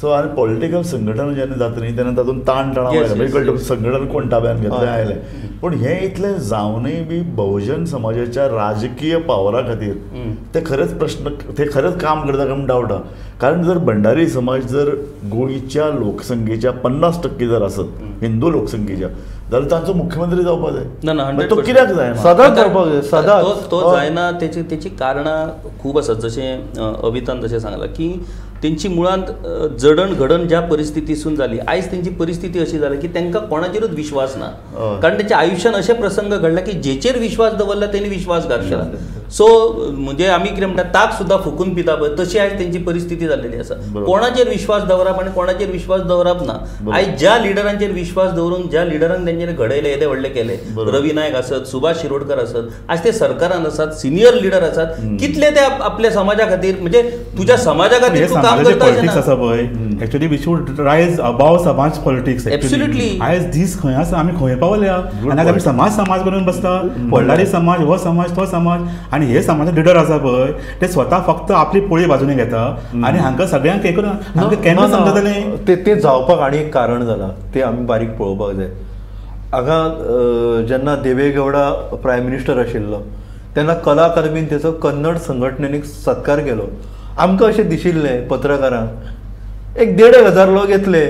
S2: सो आनी पॉलिटिकल संघटना जेन्ना जाता न्ही तेन्ना तातूंत ताण तणाव आयला, मागीर कळटा संघटन कोण ताब्यान घेतलें आयलें. पूण हें इतलें जावनूय बी बहुजन समाजाच्या राजकीय पावरा खातीर ते खरेंच प्रश्न, ते खरेंच काम करता काय म्हूण डावट आहा. कारण जर भंडारी समाज जर गोंयच्या लोकसंख्येच्या 50% जर आसत हिंदू लोकसंख्येच्या, जाल्यार तांचो मुख्यमंत्री जावपाक जाय.
S3: ना,
S2: तो कित्याक जायना?
S5: सदांच जावपाक जाय, सदांच
S3: तो जायना. तेची कारणां खूब आसात, जशें अवितान जशें सांगलां की तेंची मुळांत जडण घडण ज्या परिस्थितीसून जाली आयज तेंची परिस्थिती अशी जाली की तांकां कोणाचेरूच विश्वास ना, कारण तेंच्या आयुश्यान अशे प्रसंग घडला की जेचेर विश्वास दवरला तेणी विश्वासघात केला. सो म्हणजे आमी कितें म्हणटा ताक सुद्दां फुकून पिता पळय तशी आयज तेंची परिस्थिती जाल्लेली आसा. कोणाचेर विश्वास दवरप आनी कोणाचेर विश्वास दवरप ना. आयज ज्या लिडरांचेर विश्वास दवरून ज्या लिडरान तेंच्यांनी घडयले येदे व्हडले केले, रवी नायक आसत, सुभाष शिरोडकर आसत, आयज ते सरकारान आसात, सिनियर लिडर आसात, कितले ते आपल्या समाजा खातीर म्हणजे तुज्या समाजा खातीर तूं काम करता.
S4: पॉलिटिक्स आसा पळय actually we should rise above समाज पॉलिटिक्स.
S3: एब्सोल्युटली
S4: आयज दीस खंय आसा, आमी खंय पावल्या आनी आमी समाज समाज करून बसता, भंडारी समाज, हो समाज, तो समाज, आनी हे समाजाचे लिडर आसा पळय ते स्वता फक्त आपली पोळी बाजूने घेता आनी हांकां सगळ्यांक हे करून हांकां केन्ना समजतलें.
S5: ते जावपाक आनी एक कारण जाला ते आमी बारीक पळोवपाक जाय. हांगा जेन्ना देवेगौडा प्रायम मिनिस्टर आशिल्लो तेन्ना कला अकादमीन तेचो कन्नड संघटनेन सत्कार केलो. आमकां अशें दिशिल्लें पत्रकारांक एक 1,500 लोक येतले,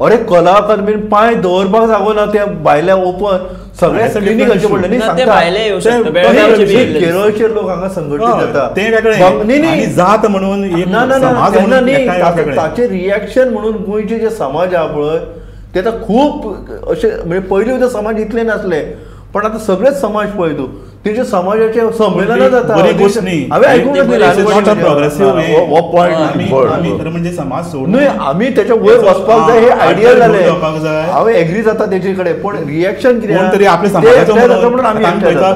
S5: अरे कला अकादमीन पांय दवरपाक जागो ना, त्या भायल्या ओपन सगळ्या क्लिनीक घालचें पडलें न्ही. सांगता केरळचे लोक हांगा संघटीत जाता
S4: ते जात म्हणून
S5: ना ना तेन्ना न्ही, ताचें रिएक्शन म्हणून गोंयचे जे समाज आहा पळय ते आतां खूब अशें म्हणजे पयलीं सुद्दां समाज इतले नासले पण आतां सगळेच समाज पळय तूं तेजे समाजाचे संमेलनां जाता. हांवें आयकूंक
S4: म्हणजे समाज सोडून
S5: न्हय आमी तेच्या वयर वचपाक जाय हे आयडिया जालें. हांव एग्री जाता तेजे कडेन पण रिएक्शन कितें
S4: तरी आपल्या समाजाचो म्हणून आमी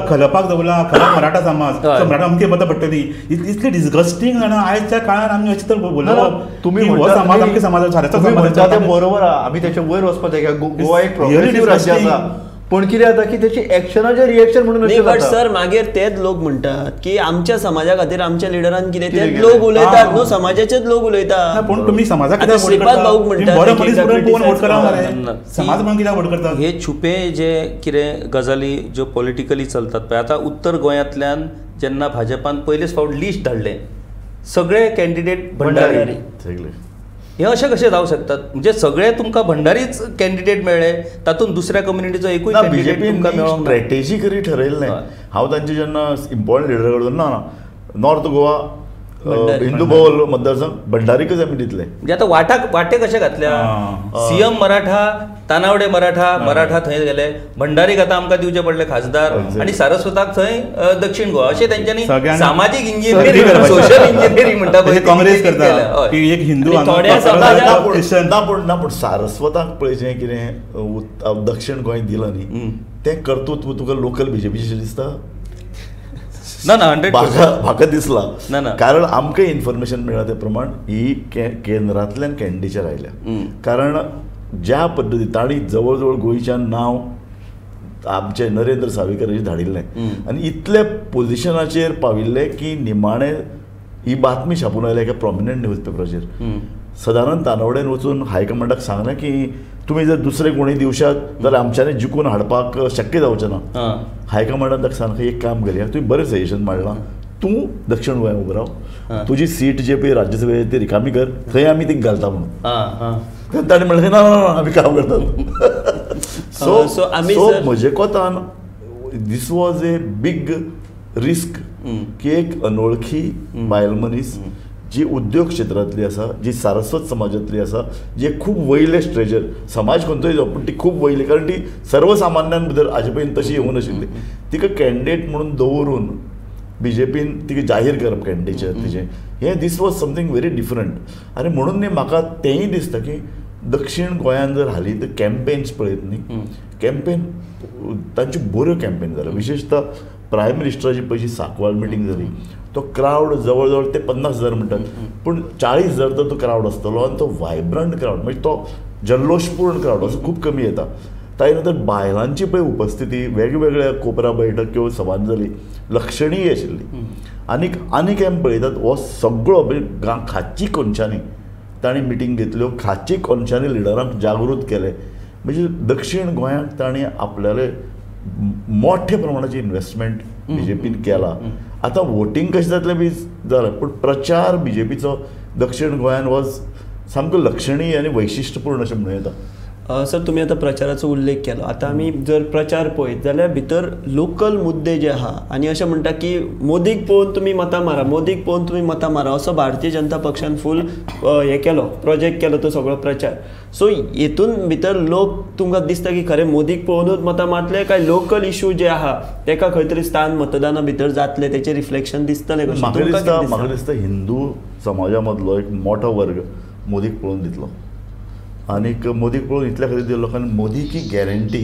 S4: खलपाक दवरला, खलप मराठा समाज, मराठा अमके बद्दल पडटली इतली डिस्गस्टिंग जाणा आयच्या काळान आमी अशें तर बोलप.
S5: तुमी
S4: समाज अमके समाजाचो
S5: म्हणटा तें बरोबर आहा, आमी तेच्या वयर वचपाक जाय. गोवा एक प्रोग्रेसीव राज्य आसा पण कितें जाता की तेची एक्शनाचें रिएक्शन म्हणून.
S1: बट सर मागीर तेच लोक म्हणटात की आमच्या समाजा खातीर आमच्या लिडरान कितें, तेच लोक उलयतात न्हू, समाजाचेच लोक उलयतात.
S4: पूण तुमी समाजा
S1: खातीर श्रीपाद भाऊक म्हणटात
S4: समाज म्हणून कित्याक वोट करतात.
S3: हे छुपे जे कितें गजाली ज्यो पॉलिटिकली चलतात पळय आतां उत्तर गोंयांतल्यान जेन्ना भाजपान पयलेच फावट लिस्ट धाडलें सगळे कॅन्डिडेट भंडारी, हे अशें कशें जावं शकतात? म्हणजे सगळे तुमकां भंडारीच कॅन्डिडेट मेळ्ळे, तातूंत दुसऱ्या कम्युनिटीचो एकूय कॅन्डिडेट तुमकां मेळोंक ना.
S2: स्ट्रॅटेजी करी ठरयल्लें. हांव तांचे जेन्ना इम्पॉर्टंट लिडर कडेन ना ना नॉर्थ गोवा हिंदू बहुल मतदारसंघ भंडारीकच आमी दितले.
S3: म्हणजे आतां वाटाक वाटे कशे घातल्या, सीएम मराठा, तानावडे मराठा, मराठा थंय गेले, भंडारीक आतां आमकां दिवचे पडले खासदार आनी सारस्वताक थंय दक्षिण गोवा, अशें तेंच्यांनी सामाजीक इंजिनियरींग, सोशल इंजिनियरींग म्हणटा पळय
S4: काँग्रेस करता की एक हिंदू
S2: ना. पूण ना पूण सारस्वताक पळय जें कितें दक्षिण गोंय दिलां न्ही तें कर्तृत्व तुका लोकल बीजेपीचें दिसता
S3: ना? ना 100%
S2: म्हाका दिसला
S3: ना ना,
S2: कारण आमकां इन्फॉर्मेशन मेळ्ळा ते प्रमाण ही केंद्रांतल्यान कॅन्डिडेचर आयल्या. कारण ज्या पद्दती तांणी जवळ जवळ गोंयच्यान नांव आमचे नरेंद्र सावयकराचें धाडिल्लें आनी इतले पोजिशनाचेर पाविल्ले की निमाणें ही बातमी छापून आयल्या एका प्रॉमिनंट न्यूज पेपराचेर. सदानंद तानावडेन वचून हायकमांडाक सांगलें की तुमी जर दुसरे कोणूय दिवशात जाल्यार आमच्यांनी जिखून हाडपाक शक्य जावचें ना. हायकमांडान ताका सांगलें एक काम करया, तुवें बरें सजेशन मांडलां, तूं दक्षिण गोंया उबो राव, तुजी सीट जे पळय राज्यसभेर ती रिकामी कर, थंय आमी तिका घालता म्हणून. ताणें म्हणलें ना ना आमी काम करतात. सो सो म्हजे कोतान this was a big risk की एक अनोळखी बायल मनीस जी उद्योग क्षेत्रांतली आसा, जी सारस्वत समाजांतली आसा, जी खूब वयले स्ट्रेचर समाज खंयचोय जावं पूण ती खूब वयली, कारण ती सर्वसामान्यां भितर आजे पर्यंत तशी येवंक नाशिल्ली. तिका कॅन्डिडेट म्हणून दवरून बीजेपीन तिका जाहीर करप कॅन्डिडेचर तिजें हें this was something very different. आनी म्हणून न्ही म्हाका तेंय दिसता की दक्षिण गोंयान जर हालीं तर कॅम्पेन्स पळयत न्ही, कॅम्पेन तांच्यो बऱ्यो कॅम्पेन जाल्यो. विशेशतः प्रायम मिनिस्टराची पयशी सांकवाळ मिटींग जाली, तो क्रावड जवळ जवळ ते 50,000 म्हणटात पूण 40,000 तर तो क्रावड आसतलो आनी तो वायब्रंट क्रावड म्हणजे तो जल्लोशपूर्ण क्रावड असो खूब कमी येता. ताजे नंतर बायलांची पळय उपस्थिती वेगवेगळ्या कोपरा बैठक किंवा सभांत जाली लक्षणीय आशिल्ली. आनीक आनीक आमी पळयतात हो सगळो म्हणजे खाची कोनशांनी तांणी मिटींग घेतल्यो, खाची कोनशांनी लिडरांक जागृत केले. म्हणजे दक्षिण गोंयांत तांणी आपल्याले मोठ्या प्रमाणाची इन्व्हेस्टमेंट बीजेपीन केला. आतां वोटींग कशें जातलें बी जालें पूण प्रचार बीजेपीचो दक्षिण गोंयान वॉज सामको लक्षणीय आनी वैशिश्टपूर्ण अशें म्हणूं येता.
S1: सर तुमी आतां प्रचाराचो उल्लेख केलो, आतां आमी जर प्रचार पळयत जाल्यार भितर लोकल मुद्दे जे आहा आनी अशें म्हणटा की मोदीक पळोवन तुमी मतां मारा, मोदीक पळोवन तुमी मतां मारा असो भारतीय जनता पक्षान फूल हें केलो, प्रोजेक्ट केलो तो सगळो प्रचार. सो हेतून भितर लोक तुमकां दिसता की खरें मोदीक पळोवनूच मतां मारतले काय लोकल इशू जे आहा तेका खंय तरी स्थान मतदाना भितर जातलें, तेचें रिफ्लेक्शन दिसतलें कशें?
S2: म्हाका दिसता हिंदू समाजा मदलो एक मोठो वर्ग मोदीक पळोवन दितलो आनीक मोदीक पळोवन इतल्या खातीर दिलो लोकांनी मोदी की गॅरंटी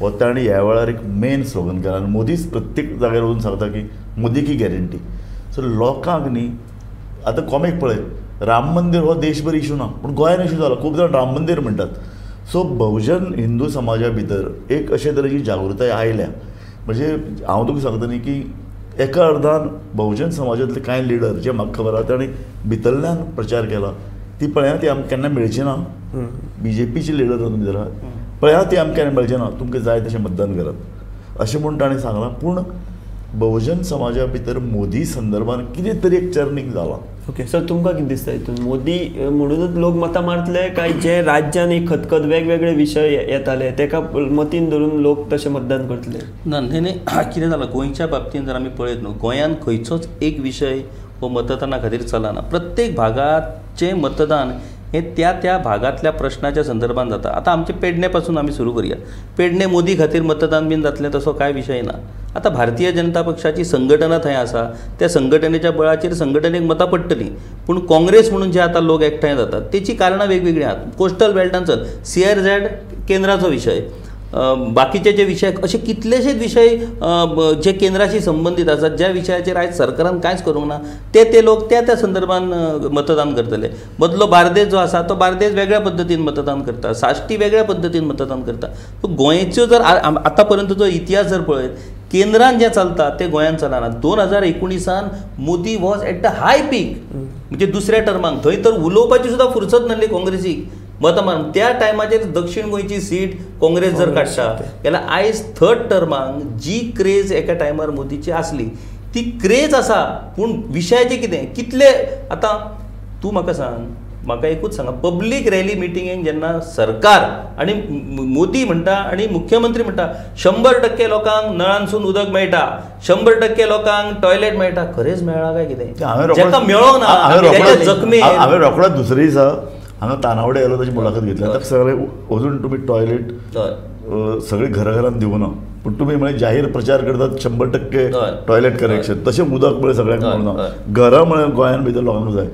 S2: हो ताणें ह्या वेळार एक मेन स्लोगन केला आनी मोदीच प्रत्येक जाग्यार वचून सांगता की मोदी की गॅरंटी. सो लोकांक न्ही आतां कॉमीक पळय, राम मंदीर हो देशभर इशू ना पूण गोंयान इशू जाला, खूब जाण राम मंदीर म्हणटात. सो बहुजन हिंदू समाजा भितर एक अशे तरेची जागृताय आयल्या. म्हणजे हांव तुका सांगता न्ही की एका अर्दान बहुजन समाजांतले कांय लिडर जे म्हाका खबर आहा तांणी भितरल्यान प्रचार केला, ती पळया ती आमकां केन्ना मेळची ना. बीजेपीची लिडर तुमी जर पळया ती आमकां केन्ना मेळची ना, तुमकां जाय तशें मतदान करात अशें म्हूण ताणें सांगलां. पूण बहुजन समाजा भितर मोदी संदर्भान कितें तरी एक चर्निंग जालां.
S1: ओके सर, तुमकां कितें दिसता हितून मोदी म्हणूनच लोक मतां मारतले काय जे राज्यान एक खतखत वेगवेगळे विशय येताले तेका मतीन धरून लोक तशें मतदान करतले?
S3: ना न्ही न्ही, कितें जालां गोंयच्या बाबतींत जर आमी पळयत न्हू, गोंयांत खंयचोच एक विशय हो मतदाना खातीर चलना. प्रत्येक भागाचें मतदान हें त्या त्या भागांतल्या प्रश्नाच्या संदर्भात जाता. आतां आमचे पेडणे पासून आमी सुरू करुया. पेडणे मोदी खातीर मतदान बीन जातलें तसो कांय विशय ना. आतां भारतीय जनता पक्षाची संघटना थंय आसा, त्या संघटनेच्या बळाचेर संघटनेक मतां पडटलीं. पूण काँग्रेस म्हणून जे आतां लोक एकठांय जातात तेचीं कारणां वेगवेगळीं आहात. कोस्टल बेल्टान चल, CRZ केंद्राचो विशय, बाकीचे जे विशय अशे कितलेशेच विशय जे केंद्राशी संबंदीत आसात, ज्या विशयाचेर आयज सरकारान कांयच करूंक ना, ते ते लोक त्या त्या संदर्भान मतदान करतले. मदलो बार्देस जो आसा तो बार्देस वेगळ्या पद्दतीन मतदान करता, साश्टी वेगळ्या पद्दतीन मतदान करता. गोंयचो जर आतां पर्यंतचो इतिहास जर पळयत, केंद्रान जें चलता तें गोंयांत चलना. 2019 Modi was at the high peak, म्हणजे दुसऱ्या टर्माक थंय तर उलोवपाची सुद्दां फुरसत नासली काँग्रेसीक मतां मारून. त्या टायमाचेर दक्षिण गोंयची सीट काँग्रेस जर काडटा जाल्यार आयज थर्ड टर्माक जी क्रेज एका टायमार मोदीची आसली ती क्रेज आसा. पूण विशयाचें कितें कितले आतां तूं म्हाका सांग, म्हाका एकूच सांगा, पब्लीक रॅली मिटिंगेक जेन्ना सरकार आनी मोदी म्हणटा आनी मुख्यमंत्री म्हणटा 100% लोकांक नळांसून उदक मेळटा, 100% लोकांक टॉयलेट मेळटा, खरेंच मेळ्ळा काय कितें? जाका मेळोंक ना जखमी.
S2: हांवें रोखडोच दुसरे दिसा हांगा तानावडे आयलो ताची मुलाखत घेतली. आतां सगळे अजून तुमी टॉयलेट सगळे घराघरान दिवना, पूण तुमी म्हळें जाहीर प्रचार करतात 100% टॉयलेट कनेक्शन, तशें उदक म्हळें सगळ्यांक मेळना, घरां म्हळें गोंयान भितर लोकांक जाय,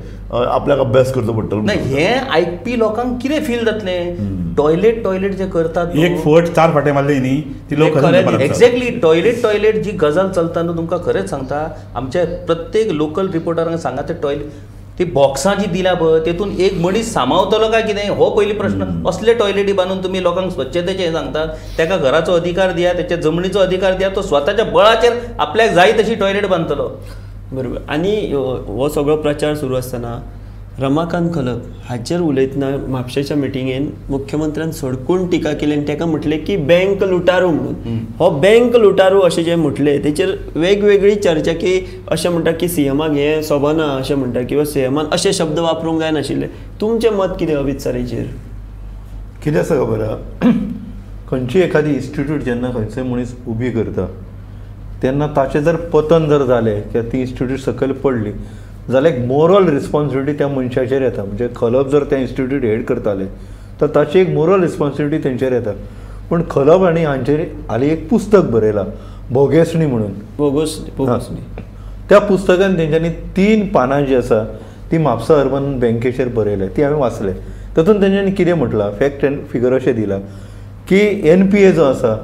S2: आपल्याक अभ्यास करचो पडटलो.
S3: ना हें आयकपी लोकांक कितें फील जातलें? टॉयलेट टॉयलेट जे करतात
S4: एक फट 4 फाटे मारले न्ही ती लोक
S3: एक्झॅक्टली टॉयलेट टॉयलेट जी गजाल चलता न्हू, तुमकां खरेंच सांगता, आमच्या प्रत्येक लोकल रिपोर्टरांक सांगा, ते टॉयलेट ती बॉक्सां जी दिल्या पळय तेतून एक मनीस सामावतलो काय कितें हो पयली प्रश्न. असले टॉयलेटी बांदून तुमी लोकांक स्वच्छतेचें हें सांगतात, ताका घराचो अधिकार दिया, त्याच्या जमनीचो अधिकार दिया, तो स्वताच्या बळाचेर आपल्याक जाय तशी टॉयलेट बांदतलो.
S1: बरोबर. आनी हो सगळो प्रचार सुरू आसतना रमाकांत खलप हाचेर उलयतना म्हापशेच्या मिटिंगेन मुख्यमंत्र्यान सडकून टिका केली आनी ताका म्हटलें की बँक लुटारू म्हणून. हो बँक लुटारू अशें जें म्हटलें तेचेर वेगवेगळी चर्चा की अशें म्हणटा की सीएमाक हें सोबना अशें म्हणटा किंवा सीएमान अशे शब्द वापरूंक जायनाशिल्ले. तुमचें मत कितें अमित सर हेचेर?
S5: कितें आसा खबर आहा, खंयची एखादी इन्स्टिट्यूट जेन्ना खंयचोय मनीस उबी करता तेन्ना ताचें जर पतन जर जालें किंवा ती इन्स्टिट्यूट सकयल पडली जाल्यार एक मोरल रिस्पॉन्सिबिलिटी त्या मनशाचेर येता. म्हणजे खलप जर त्या इन्स्टिट्यूट हेड करताले तर ताची एक मोरल रिस्पॉन्सिबिलिटी तेंचेर येता. पूण खलप आनी हांचेर हालीं एक पुस्तक बरयलां भोगेसणी म्हणून,
S1: भोगोसणी.
S5: त्या पुस्तकान तेंच्यांनी 3 पानां जी आसा ती म्हापसा अर्बन बँकेचेर बरयल्या, ती हांवें वाचले. तातूंत तेंच्यांनी कितें म्हटलां, फॅक्ट एंड फिगर अशें दिलां की NPA जो आसा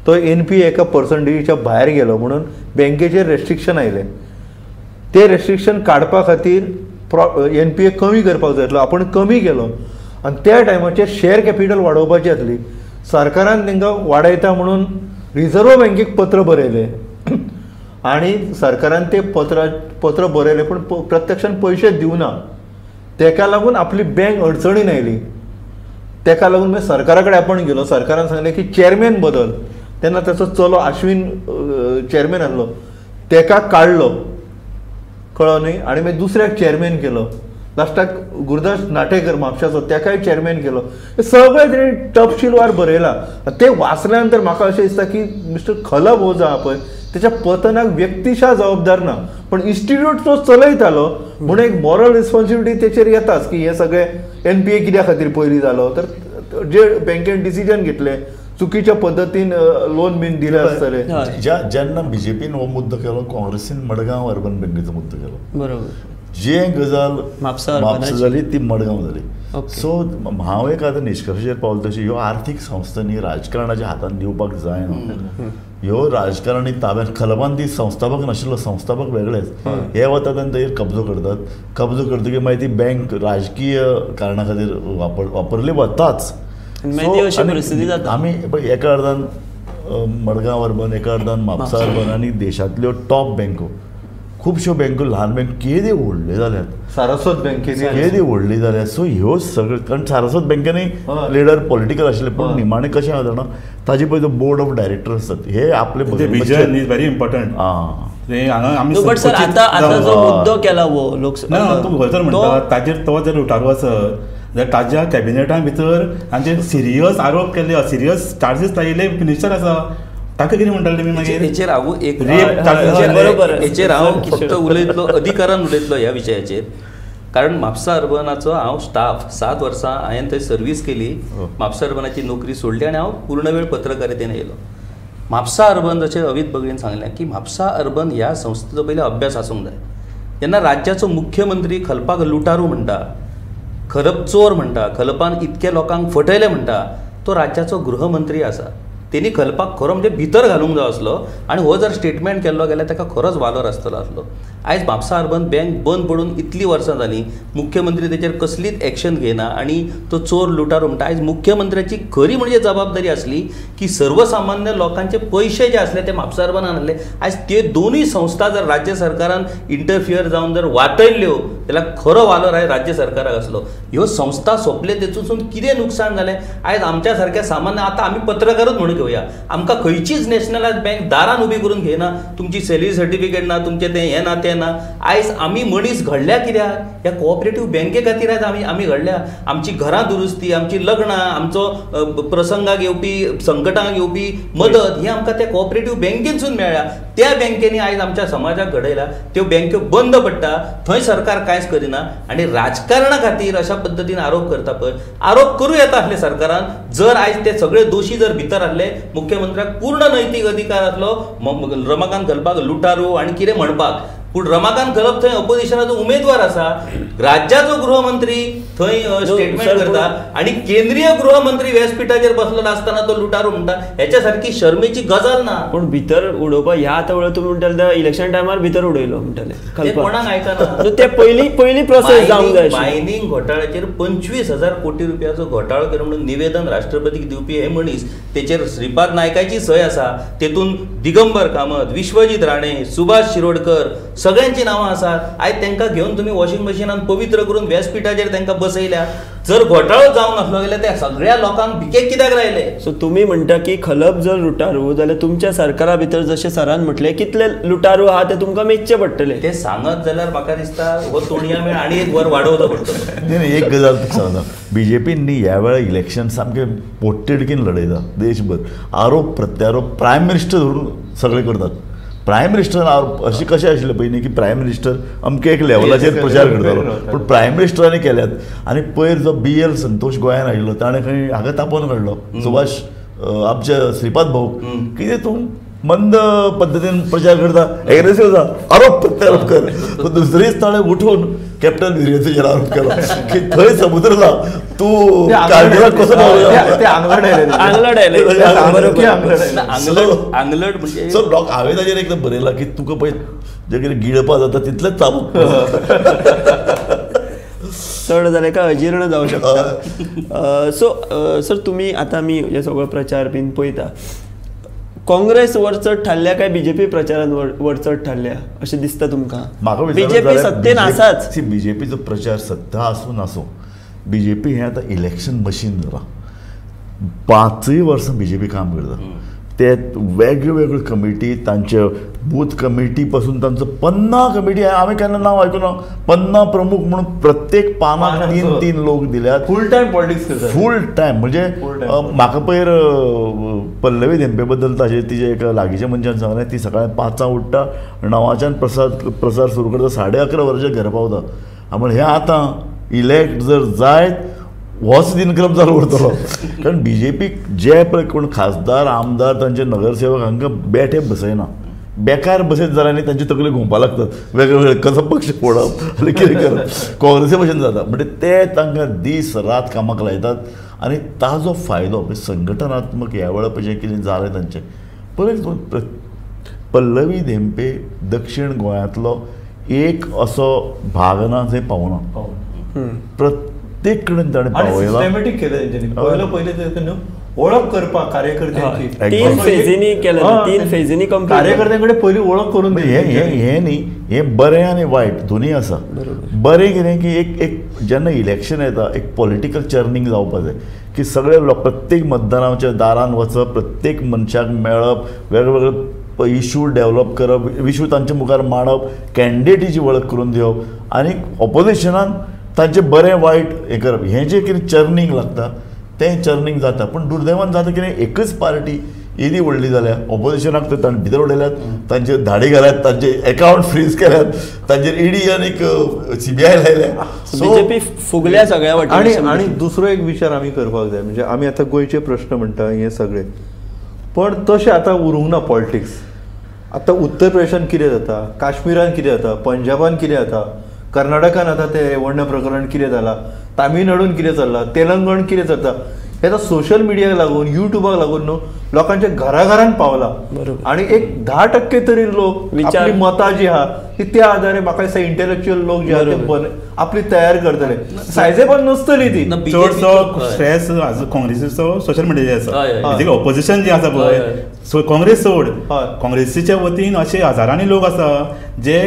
S5: तो NPA एका पर्संटेजीच्या भायर गेलो म्हणून बँकेचेर रेस्ट्रिक्शन आयलें. ते रेस्ट्रिक्शन काडपा खातीर NPA कमी करपाक जाय आसलो, आपूण कमी केलो आनी त्या टायमाचेर शेअर कॅपिटल वाडोवपाची आसली, सरकारान तांकां वाडयता म्हणून रिजर्व बँकेक पत्र बरयलें आनी सरकारान ते पत्र बरयलें पूण प्रत्यक्षान पयशे दिवना. तेका लागून आपली बँक अडचणीन आयली. तेका लागून मागीर सरकारा कडेन आपूण गेलो, सरकारान सांगलें की चेअरमॅन बदल. तेन्ना ताचो चलो आश्विन चेअरमॅन आसलो, तेका काडलो, कळ्ळो न्ही, आनी मागीर दुसऱ्याक चेअरमॅन केलो. लास्टाक गुरुदास नाटेकर म्हापशाचो तेकाय चेअरमॅन केलो. सगळें तेणी तपशीलवार बरयलां. तें वाचल्या नंतर म्हाका अशें दिसता की मिस्टर खलप हो जो आहा पळय तेच्या पतनाक व्यक्तिशा जबाबदार ना, पण इन्स्टिट्यूट तो चलयतालो म्हणून एक मॉरल रिस्पॉन्सिबिलिटी तेचेर येताच की हे सगळे एनपीए कित्या खातीर पयलीं जालो, तर जे बँकेन डिसिजन घेतले चुकीच्या पद्दतीन लोन बीन दिले आसतले.
S2: जेन्ना बीजेपीन हो मुद्दो केलो, काँग्रेसीन मडगांव अर्बन बँकेचो मुद्दो केलो.
S1: बरोबर,
S2: जे गजाल म्हापसा जाली ती मडगांव जाली. सो हांव एक आतां निश्कर्शेर पावलो तशी ह्यो आर्थीक संस्था न्ही राजकारणाच्या हातान दिवपाक जायना. ह्यो राजकारणी ताब्यात खलपान ती संस्थापक नाशिल्लो, संस्थापक वेगळेच हे वतात आनी ताजेर कब्जो करतात. कब्जो करतकीर मागीर ती बँक राजकीय कारणा खातीर वापरली वताच. आमी एका अर्दान मडगांव अर्बन, एका अर्दान म्हापसा अर्बन आनी देशांतल्यो टॉप बँको, खुबश्यो बँको ल्हान बँक केदे व्हडल्यो जाल्यात,
S5: सारस्वत बँकेनी
S2: केदी व्हडली जाल्या. सो ह्यो सगळ्यो, कारण सारस्वत बँकेनूय लिडर पॉलिटिकल आशिल्ले, पूण निमाणें कशें आसा जाणा, ताजे पळय जो बोर्ड ऑफ डायरेक्टर आसतात हे आपले
S4: vision is very important.
S1: But sir आतां आतां जो मुद्दो केला हो लोकसभा
S4: तूं खंयसर म्हणटा ताजेर तो जर उठारो आसत जाल्यार ताज्या कॅबिनेटा भितर तांचेर सिरियस आरोप केल्ले, सिरियस चार्जीस लायिल्ले मिनिस्टर आसा, ताका कितें म्हणटाले तुमी मागीर?
S3: हेचेर हांव एक हेचेर हांव फक्त उलयतलो, अधिकारान उलयतलो ह्या विशयाचेर, कारण म्हापसा अर्बनाचो हांव स्टाफ 7 वर्सां हांवें थंय सर्वीस केली. म्हापसा अर्बनाची नोकरी सोडली आनी हांव पूर्ण वेळ पत्रकारितेन येयलो. म्हापसा अर्बन जशें अवित बगडीन सांगलें की म्हापसा अर्बन ह्या संस्थेचो पयलीं अभ्यास आसूंक जाय. जेन्ना राज्याचो मुख्यमंत्री खलपाक लुटारू म्हणटा, खलप चोर म्हणटा, खलपान इतके लोकांक फटयले म्हणटा, तो राज्याचो गृहमंत्री आसा. तेणी खलपाक खरो म्हणजे भितर घालूंक जाय आसलो आनी हो जर स्टेटमेंट केल्लो जाल्यार ताका खरोच वालोर आसतलो आसलो. आयज म्हापसा अर्बन बँक बंद पडून इतलीं वर्सां जालीं, मुख्यमंत्री तेचेर कसलीच एक्शन घेयना आनी तो चोर लुटारू म्हणटा. आयज मुख्यमंत्र्याची खरी म्हणजे जबाबदारी आसली की सर्वसामान्य लोकांचे पयशे जे आसले ते म्हापसा अर्बनान आसले. आयज त्यो दोनूय संस्था जर राज्य सरकारान इंटरफियर जावन जर वाटयल्ल्यो जाल्यार खरो वालोर आयज राज्य सरकाराक आसलो. ह्यो संस्था सोंपले तेतून कितें नुकसान जालें आयज आमच्या सारक्या सामान्य, आतां आमी पत्रकारूच म्हणून घेवया, आमकां खंयचीच नॅशनलायज बँक दारान उबी करून घेयना, तुमची सॅलरी सर्टिफिकेट ना, तुमचें तें हें ना तें ना. आयज आमी मनीस घडल्या कित्याक? ह्या कोऑपरेटीव बँके खातीर आयज आमी घडल्या. आमची घरां दुरुस्ती, आमची लग्नां, आमचो प्रसंगाक येवपी संकटांक येवपी मदत ही आमकां त्या कोऑपरेटीव बँकेनसून मेळ्ळ्या. त्या बँकेनी आयज आमच्या समाजाक घडयला. त्यो बँक्यो बंद पडटा थंय सरकार कांयच करिना आनी राजकारणा खातीर अशा पद्दतीन आरोप करता. पळय आरोप करूं येता आसले सरकारान, जर आयज ते सगळे दोशी जर भितर आसले, मुख्यमंत्र्याक पूर्ण नैतीक अधिकार आसलो रमाकांत खलपाक लुटारू आनी कितें म्हणपाक. पूण रमाकांत खलप थंय ऑपोजिशनाचो उमेदवार आसा, राज्याचो गृहमंत्री थंय स्टेटमेंट करता आनी केंद्रीय गृहमंत्री व्यासपीठाचेर बसलेलो आसतना तो लुटारू म्हणटा, हेच्या सारकी शर्मेची गजाल ना.
S1: पूण भितर उडोवपा ह्या आतां वेळार तुमी म्हणटाले इलेक्शन टायमार भितर उडयलो म्हणटाले,
S3: कोणाक आयकना.
S1: ते पयली पयली प्रोसेस जावंक जाय.
S3: मायनींग घोटाळ्याचेर 25,000 कोटी रुपयाचो घोटाळो केलो म्हणून निवेदन राष्ट्रपतीक दिवपी हे मनीस, तेचेर श्रीपाद नायकाची सय आसा, तेतून दिगंबर कामत, विश्वजीत राणे, सुभाष शिरोडकर सगळ्यांची नांवां आसात. आयज तांकां घेवन तुमी वॉशिंग मशिनान पवित्र करून व्यासपीठाचेर तांकां बसयल्या. जर घोटाळो जावंक नासलो जाल्यार त्या सगळ्या लोकांक भिकेक कित्याक लायले?
S1: सो तुमी म्हणटा की खलप जर लुटारू जाल्यार तुमच्या सरकारा भितर जशें सरान म्हटलें कितले लुटारू आहा ते तुमकां मेजचे पडटले.
S3: ते सांगत जाल्यार म्हाका दिसता हो तोणया मेळ आनी एक वर वाडोवचो पडटलो.
S2: न्ही, एक गजाल तुका सांगता, बीजेपीन न्ही ह्या वेळार इलेक्शन सामकें पोटतिडकीन लडयता देशभर. आरोप प्रत्यारोप प्रायम मिनिस्टर धरून सगळे करतात. प्रायम मिनिस्टर आरोप अशें कशें आशिल्लें पयलीं की प्रायम मिनिस्टर अमके एक लेवलाचेर प्रचार करतालो, पूण प्रायम मिनिस्टरांनी केल्यात. आनी पयर जो BL Santosh गोंयान आयिल्लो ताणें खंय हांगा तापोवन काडलो सुभाष आमच्या श्रीपाद भाऊ, कितें तूं मंद पद्दतीन प्रचार करता, एग्रेसीव जा, आरोप प्रत्यारोप कर. दुसरीच ताणें उठून कॅप्टन विरेंद्रचेर आरोप केलो की थंय समुद्र ना, तूं कारगिलाक कसो पावलो?
S3: आंगलट म्हणजे
S2: सो लोक हांवें ताजेर एकदां बरयलां की तुका पळय जें कितें गिळपा जाता तितलेंच चाबूक
S1: चड जालें काय अजीर्ण जावं शकता. सो सर तुमी आतां आमी हे सगळो प्रचार बीन पळयता, काँग्रेस वरचड थारल्या काय बीजेपी प्रचारान वरचड थारल्या अशें दिसता तुमकां? बीजेपी सत्तेन आसाच.
S2: बीजेपीचो प्रचार सत्ता आसूं नासूं, बीजेपी हें आतां इलेक्शन मशीन जालां. 5 वर्सां बीजेपी काम करता. ते वेगळ्यो वेगळ्यो कमिटी तांचे बूथ कमिटी पासून तांचो 50 कमिटी हांवें केन्ना नांव आयकुना 50 प्रमुख म्हणून प्रत्येक पानाक 3-3 लोक दिल्यात.
S5: फूल टायम पॉलिटिक्स करतात,
S2: फूल टायम. म्हणजे म्हाका पयर पल्लवी धेंपे बद्दल ताजे तिजे एका लागींच्या मनशान सांगलें, ती सकाळी 5 उठ्ठा, 9च्यान प्रसार सुरू करता, 11:30 वरांचेर घरा पावता. म्हण हें आतां इलेक्ट जर जायत होच दिनक्रम चालू उरतलो. कारण बी जे पीक जे पळय कोण खासदार आमदार तांचे नगरसेवक हांकां बेठे बसयना, बेकार बसयत जाल्यार न्ही तांची तकली घुंवपाक लागतात, वेगळे वेगळे कसो पक्ष फोडप आनी कितें करप, काँग्रेसी भशेन जाता. म्हणजे ते तांकां दीस रात कामाक लायतात आनी ताजो फायदो म्हणजे संघटनात्मक ह्या वेळार पळय जें कितें जालें तांचें. पळय पल्लवी धेंपे दक्षिण गोंयांतलो एक असो भाग ना जंय पावना, प्रत्येक कडेन ताणें पावयला.
S5: सिस्टमॅटीक केलें तेंच्यांनी. पयलो पयलें न्हू वळख करपाक कार्यकर्त्यांची
S1: 3 फेजींनी केलें, 3 फेजींनी कंप्लीट
S5: कार्यकर्त्यां कडेन पयलीं वळख करून
S2: हें हें न्ही, हें बरें आनी वायट दोनूय आसा. बरें कितें की एक एक जेन्ना इलेक्शन येता एक पॉलिटिकल चर्निंग जावपा जाय की सगळे लोक प्रत्येक मतदानाच्या दारान वचप, प्रत्येक मनशाक मेळप, वेगळे इशू डेवलप करप, इशू तांचे मुखार मांडप, कॅन्डिडेटीची वळख करून दिवप आनी ऑपोजिशनान तांचें बरें वायट हें करप. हें जें कितें चर्निंग लागता तें चर्निंग जाता. पूण दुर्दैवान जाता कितें एकच पार्टी येदी व्हडली जाल्या, ऑपोजिशनाक तर ताणें भितर उडयल्यात, तांचेर धाडी घाल्यात, तांचे एकावंट फ्रीज केल्यात, तांचेर ईडी आनी सीबीआय लायल्या.
S1: बीजेपी फुगल्या सगळ्या वाटेन.
S5: आनी दुसरो एक विचार आमी करपाक जाय, म्हणजे आमी आतां गोंयचे प्रश्न म्हणटा हे सगळे, पण तशें आतां उरूंक ना पॉलिटिक्स. आतां उत्तर प्रदेशान कितें जाता, काश्मीरान कितें जाता, पंजाबान कितें जाता, कर्नाटकान आतां तें रेवण्ण प्रकरण कितें जालां, तामिळनाडून कितें चल्लां, तेलंगण कितें चलता, हे आतां सोशल मिडियाक लागून युट्यूबाक लागून न्हू लोकांच्या घराघरान पावला. आनी एक 10% तरी लोक आपली मतां जी आहा ती त्या आधारे म्हाका दिसता इंटेलेक्च्युअल लोक जे आहा ते आपली तयार करतले, सायजे पण नसतली ती.
S4: चडसो स्ट्रेस काँग्रेसीचो सोशल मिडियाचेर आसा. ऑपोजिशन जे आसा पळय, सो काँग्रेस सोड, काँग्रेसीच्या वतीन अशे हजारांनी लोक आसा जे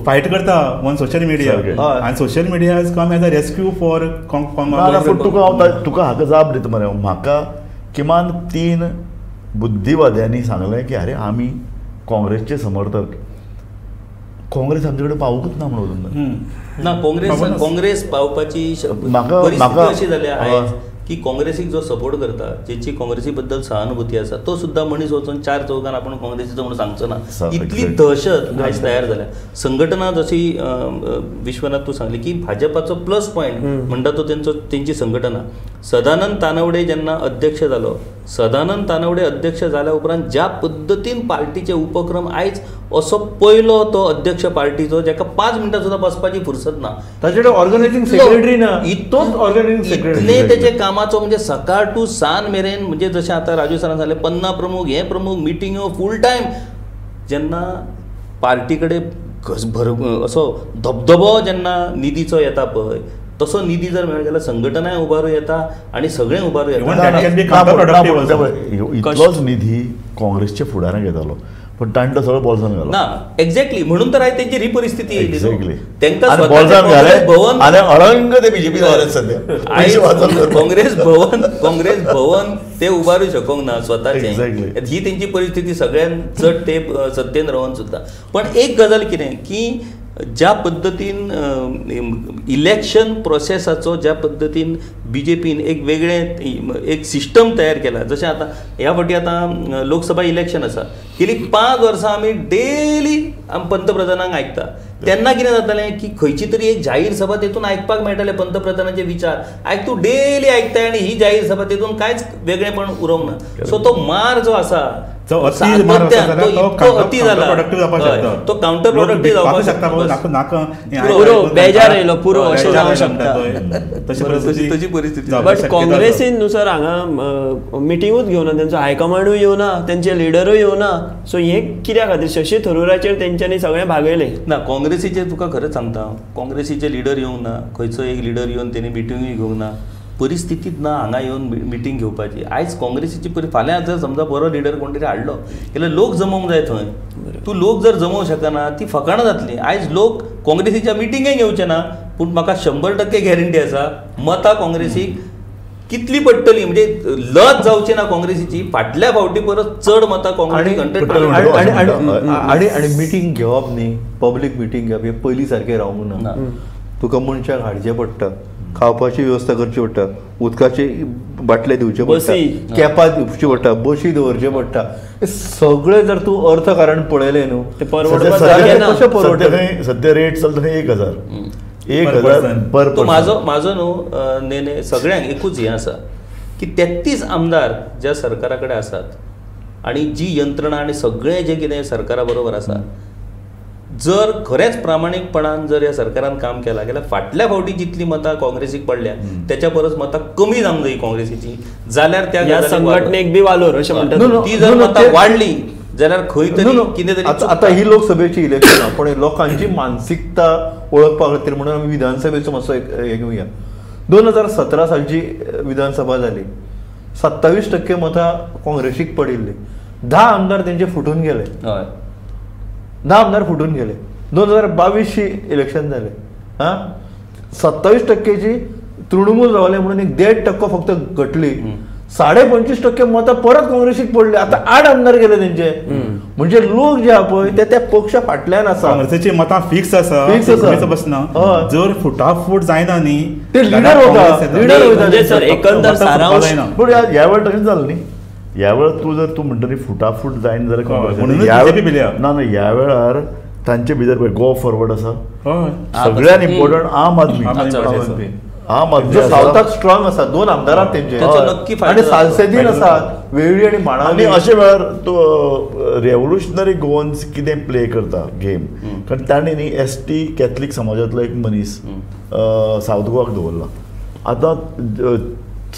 S4: फायट करता ऑन सोशल मिडिया, आनी social media has come as a rescue for.
S2: तुका हांव तुका हाका जाप दिता मरे, म्हाका किमान 3 बुद्धिवाद्यांनी सांगलें की अरे आमी काँग्रेसचे समर्थक, काँग्रेस आमचे कडेन पावूंकच ना म्हणून.
S3: ना, काँग्रेस पावपाची परिस्थिती अशी जाल्या आयज की काँग्रेसीक जो सपोर्ट करता, जेची काँग्रेसी बद्दल सहानुभूती आसा, तो सुद्दां मनीस वचून 4 चौगान आपण काँग्रेसीचो म्हणून सांगचो ना. इतली दहशत आयज तयार जाल्या. संघटना जशी विश्वनाथ तूं सांगली की भाजपाचो प्लस पॉयंट म्हणटा तो तेंचो तेंची संघटना. सदानंद तानवडे जेन्ना अध्यक्ष जालो, सदानंद तानवडे अध्यक्ष जाल्या उपरांत ज्या पद्दतीन पार्टीचे उपक्रम आयज असो पयलो तो अध्यक्ष पार्टीचो जेका 5 मिनटां सुद्दां बसपाची फुरसत ना,
S5: ताचे कडेन ऑर्गनायझींग सेक्रेटरी ना, तोच ऑर्गनायझींग सेक्रेटरी.
S3: इतले तेचे कामाचो म्हणजे सकाळ टू सांज मेरेन, म्हणजे जशें आतां राजू सरान सांगलें 50 प्रमुख हे प्रमुख मिटिंगो फूल टायम. जेन्ना पार्टी कडेन भर असो धबधबो जेन्ना निधीचो येता पळय, तसो निधी जर मेळ्ळो जाल्यार संघटनाय उबारूं येता आनी सगळें उबारूं येता.
S2: इतलोच निधी काँग्रेसच्या फुडाराक येतालो, पण ताणें तो सगळो बोल्सान घालो
S3: ना. एक्झॅक्टली, म्हणून तर आयज तेंची ही परिस्थिती येयली.
S2: तेंकां बोल्सान घालें भवन आनी अळंग ते बीजेपी जाले सद्या.
S3: काँग्रेस भवन, काँग्रेस भवन ते उबारूं शकूंक ना स्वताचें. ही तेंची परिस्थिती सगळ्यान चड तेंप सत्तेन रावन सुद्दां. पण एक गजाल कितें की ज्या पद्दतीन इलेक्शन प्रोसेसाचो ज्या पद्दतीन बीजेपीन एक वेगळें एक सिस्टम तयार केला, जशें आतां ह्या फावटी आतां लोकसभा इलेक्शन आसा, गेली 5 वर्सां आमी डेली पंतप्रधानांक आयकता. तेन्ना कितें जातालें की खंयची तरी एक जाहीर सभा तेतून आयकपाक मेळटालें पंतप्रधानाचे विचार. आयक तूं डेली आयकताय आनी ही जाहीर सभा तेतून कांयच वेगळेपण उरोंक ना. सो तो मार जो आसा तो अति जाला, तो कावंटर प्रोडक्टीव जावपाक शकता.
S1: बेजार येयलो पुरो अशें जावंक शकता
S3: तशी परिस्थिती.
S1: बट काँग्रेसीन न्हू सर हांगा मिटिंगूच घेवना, तेंचो हायकमांडूय येवना, तेंचे लिडरूय येवना. सो हें कित्या खातीर शशी थरुराचेर तेंच्यांनी सगळें भागयलें
S3: ना. काँग्रेसीचे तुका खरें सांगता, काँग्रेसीचे लिडर येवंक ना, खंयचो एक लिडर येवन तेणी मिटिंगूय घेवंक ना, परिस्थितीच ना हांगा येवन मिटींग घेवपाची. आयज काँग्रेसीची फाल्यां जर समजा बरो लिडर कोण तरी हाडलो जाल्यार लोक जमोवंक जाय थंय. तूं लोक जर जमोवंक शकना ती फकाणां जातली. आयज लोक काँग्रेसीच्या मिटिंगेक येवचे ना, पूण म्हाका 100% गॅरंटी आसा मतां काँग्रेसीक कितली पडटली म्हणजे लज जावची ना काँग्रेसीची फाटल्या फावटी परत चड मतां काँग्रेसीक 100%.
S5: आणि मिटींग घेवप न्ही, पब्लीक मिटींग घेवप हे पयलीं सारकें रावूंक ना. तुका मनशाक हाडचें पडटा, खावपाची वेवस्था करची पडटा, उदकाचे बाटले दिवचे पडटा, कॅपां दिवची पडटा, बशी दवरचे पडटा. सगळें जर तूं अर्थकारण पळयलें न्हू कशें परवडटलें.
S2: सद्या रेट चलता 1000 1000 पर
S3: तो म्हाजो म्हाजो न्हू नेने सगळ्यांक एकूच हें आसा की 33 आमदार ज्या सरकारा कडेन आसात आनी जी यंत्रणा आनी सगळें जें कितें सरकारा बरोबर आसा, जर खरेंच प्रामाणीकपणान जर ह्या सरकारान काम केलां जाल्यार फाटल्या फावटी जितली मतां काँग्रेसीक पडल्या त्याच्या परस मतां कमी जावंक जाय काँग्रेसीची, जाल्यार त्या
S1: संघटनेक बी वालोर अशें म्हणटात.
S3: ती जर मतां वाडली जाल्यार खंय तरी कितें तरी.
S5: आतां ही लोकसभेची इलेक्शन आहा, पण लोकांची मानसिकता वळखपा खातीर म्हणून आमी विधानसभेचो मातसो हे घेवया. 2017 सालची विधानसभा जाली, 27% मतां काँग्रेसीक पडिल्ली, 10 आमदार तेंचे फुटून गेले, 10 आमदार फुटून गेले. 2022 इलेक्शन जालें, हां 27%ची तृणमूल रावले म्हणून एक 1.5% फक्त घटली, 25.5% मतां परत काँग्रेसीक पडली. आतां 8 आमदार गेले तेंचे. म्हणजे लोक जे आहा पळय ते त्या पक्षा फाटल्यान आसा.
S4: काँग्रेसीची मतां फिक्स आसा, फिक्स बसना, जर फुटाफूट जायना न्ही
S5: ते लिडर वता, लिडर वता.
S1: सर एकंदर सारांश
S2: पूण ह्या वेळार तशें जालें न्ही. ह्या वेळार तूं जर तूं म्हणटा न्ही फुटाफूट जायना जाल्यार ना ना, ह्या वेळार तांचे भितर पळय गो फॉरवर्ड आसा, सगळ्यान इम्पोर्टंट आम आदमी, आम आदमी
S5: सावथाक स्ट्रॉंग आसा, 2 आमदारात तेंचे आनी सालसेदीन आसात, वेळी आनी माणावली.
S2: आनी अशे वेळार तो रेवोल्युशनरी गोवन्स कितें प्ले करता गेम, कारण ताणें न्ही एस टी कॅथलीक समाजांतलो एक मनीस सावथ गोवाक दवरला. आतां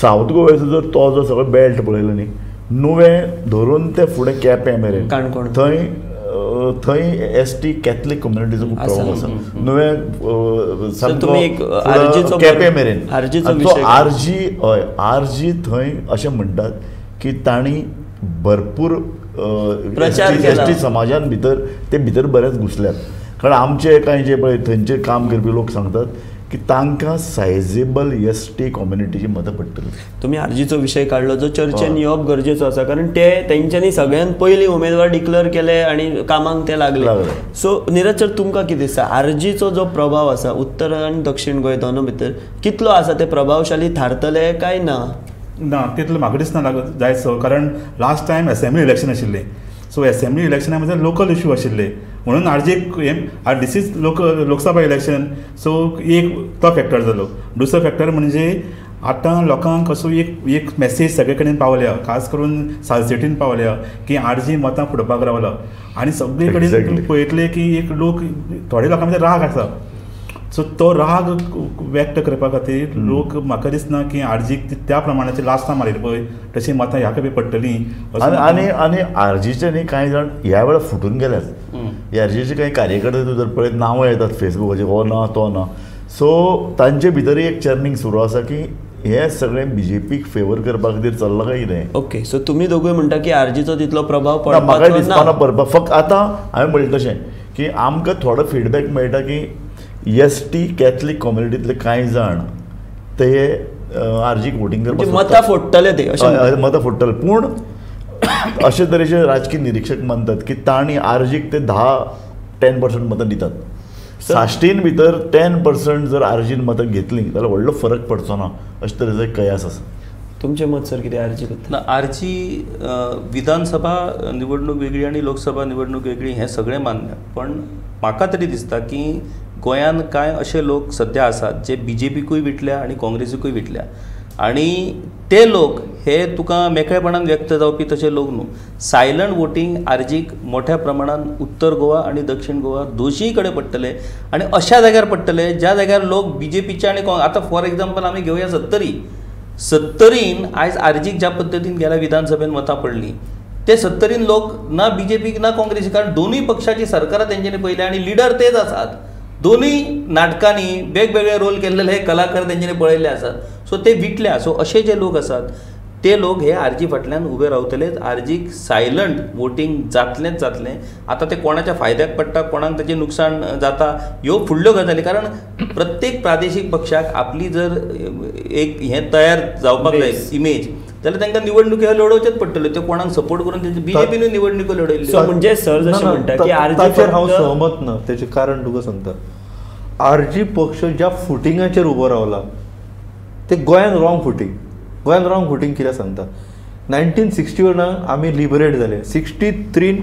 S2: सावथ गोव्याचो जर तो जो सगळो बेल्ट पळयलो न्ही, नुवें धरून ते फुडें केपें मेरेन थंय थंय एस टी कॅथलीक कम्युनिटीचो खूब प्रभाव आसा. नुवें केपें मेरेन आरजी, हय आरजी थंय अशें म्हणटात की तांणी भरपूर एस टी समाजान भितर ते भितर बरेच घुसल्यात. कारण आमचे कांय जे पळय थंयचे काम करपी लोक सांगतात की तांकां सायजेबल एस टी कम्युनिटीची मतां पडटली.
S1: तुमी आरजीचो विशय काडलो जो चर्चेन येवप गरजेचो आसा, कारण ते तेंच्यांनी सगळ्यान पयलीं उमेदवार डिक्लेअर केले आनी कामाक ते लागले. सो निरज सर, तुमकां कितें दिसता आरजीचो जो प्रभाव आसा उत्तर आनी दक्षिण गोंय दोनूय भितर कितलो आसा, ते प्रभावशाली थारतले काय ना?
S4: ना, तितलो म्हाका दिसना जायत सो, कारण लास्ट टायम एसेंब्ली इलेक्शन आशिल्लें. सो एसेंब्ली इलेक्शना म्हणजे लोकल इशू आशिल्ले म्हणून आरजीक this is Lok Sabha election, so एक तो फॅक्टर जालो. दुसरो फॅक्टर म्हणजे आतां लोकांक असो एक एक मॅसेज सगळे कडेन पावल्या, खास करून सालसेटीन पावल्या की आरजी मतां फुडपाक रावला आनी सगळे कडेन पळयतले की एक लोक थोडे लोकां भितर राग आसा. सो तो राग व्यक्त करपा खातीर लोक म्हाका दिसना की आरजीक त्या प्रमाणाचे लास्ट टायम मारिल्ले पळय तशी मतां ह्या खेपे पडटलीं.
S2: आनी आनी आरजीचे न्ही कांय जाण ह्या वेळार फुटून गेल्यात. आरजीचे कांय कार्यकर्ते तूं जर पळयत नांवां येतात फेसबुकाचेर, हो ना तो ना, सो तांचे भितर एक चर्निंग सुरू आसा की हे सगळें बीजेपीक फेवर करपा खातीर चल्लां काय कितें.
S1: ओके, सो तुमी दोगूय म्हणटा की आरजीचो तितलो प्रभाव पडपाचो ना.
S2: म्हाका दिसपाना पडपा. फक्त आतां हांवें म्हणलें तशें की आमकां थोडो फिडबॅक मेळटा की एस टी कॅथलीक कम्युनिटींतले कांय जाण ते आरजीक वोटींग करपाक
S1: मतां फोडटले, ते
S2: मतां फोडटले. पूण अशे तरेचे राजकीय निरिक्षक मानतात की तांणी आरजीक ते 10% मतां दितात. साश्टीन भितर 10% जर आरजीन मतां घेतलीं जाल्यार व्हडलो फरक पडचो ना अशे तरेचो एक कयास आसा.
S1: तुमचें मत सर कितें आरजी बद्दल?
S3: ना, आरजी विधानसभा निवडणूक वेगळी आनी लोकसभा निवडणूक वेगळी हें सगळें मान्य, पण म्हाका तरी दिसता की गोंयांत कांय अशे लोक सद्या आसात जे बीजेपीकूय विटल्या आनी काँग्रेसीकूय विटल्या आनी ते लोक हे तुका मेकळेपणान व्यक्त जावपी तशे लोक न्हू. सायलंट वोटींग आरजीक मोठ्या प्रमाणान उत्तर गोवा आनी दक्षिण गोवा दोशीय कडेन पडटले आनी अशा जाग्यार पडटले ज्या जाग्यार लोक बीजेपीचे आनी आतां फॉर एग्जाम्पल आमी घेवया सत्तरी. सत्तरीन आयज आरजीक ज्या पद्दतीन गेल्या विधानसभेन मतां पडलीं ते सत्तरीन लोक ना बीजेपीक ना काँग्रेसीक, कारण दोनूय पक्षाची सरकारां तेंच्यांनी पळयल्या आनी लिडर तेच आसात. दोनूय नाटकांनी वेगवेगळे रोल केल्ले हे कलाकार तेंच्यांनी पळयल्ले आसात. सो ते विटल्या. सो अशे जे लोक आसात ते लोक हे आरजी फाटल्यान उबे रावतले. आरजीक सायलंट वोटींग जातलेंच जातलें. आतां ते कोणाच्या फायद्याक पडटा कोणाक ताचें नुकसान जाता ह्यो फुडल्यो गजाली, कारण प्रत्येक प्रादेशीक पक्षाक आपली जर एक हें तयार जावपाक जाय इमेज जाल्यार तांकां निवडणुकी ह्यो लडोवचेच पडटल्यो. त्यो कोणाक सपोर्ट करून तेंचे बीजेपीनूय निवडणुको लडयल्ल्यो.
S1: म्हणजे सर जशें म्हणटा की
S5: आरजीचेर हांव सहमत ना, तेचें कारण तुका सांगता. आरजी पक्ष ज्या फुटिंगाचेर उबो रावला ते गोंयान रॉंग फुटींग. गोंयान रॉंग फुटींग कित्याक सांगता, 1961 आमी लिबरेट जाले, 63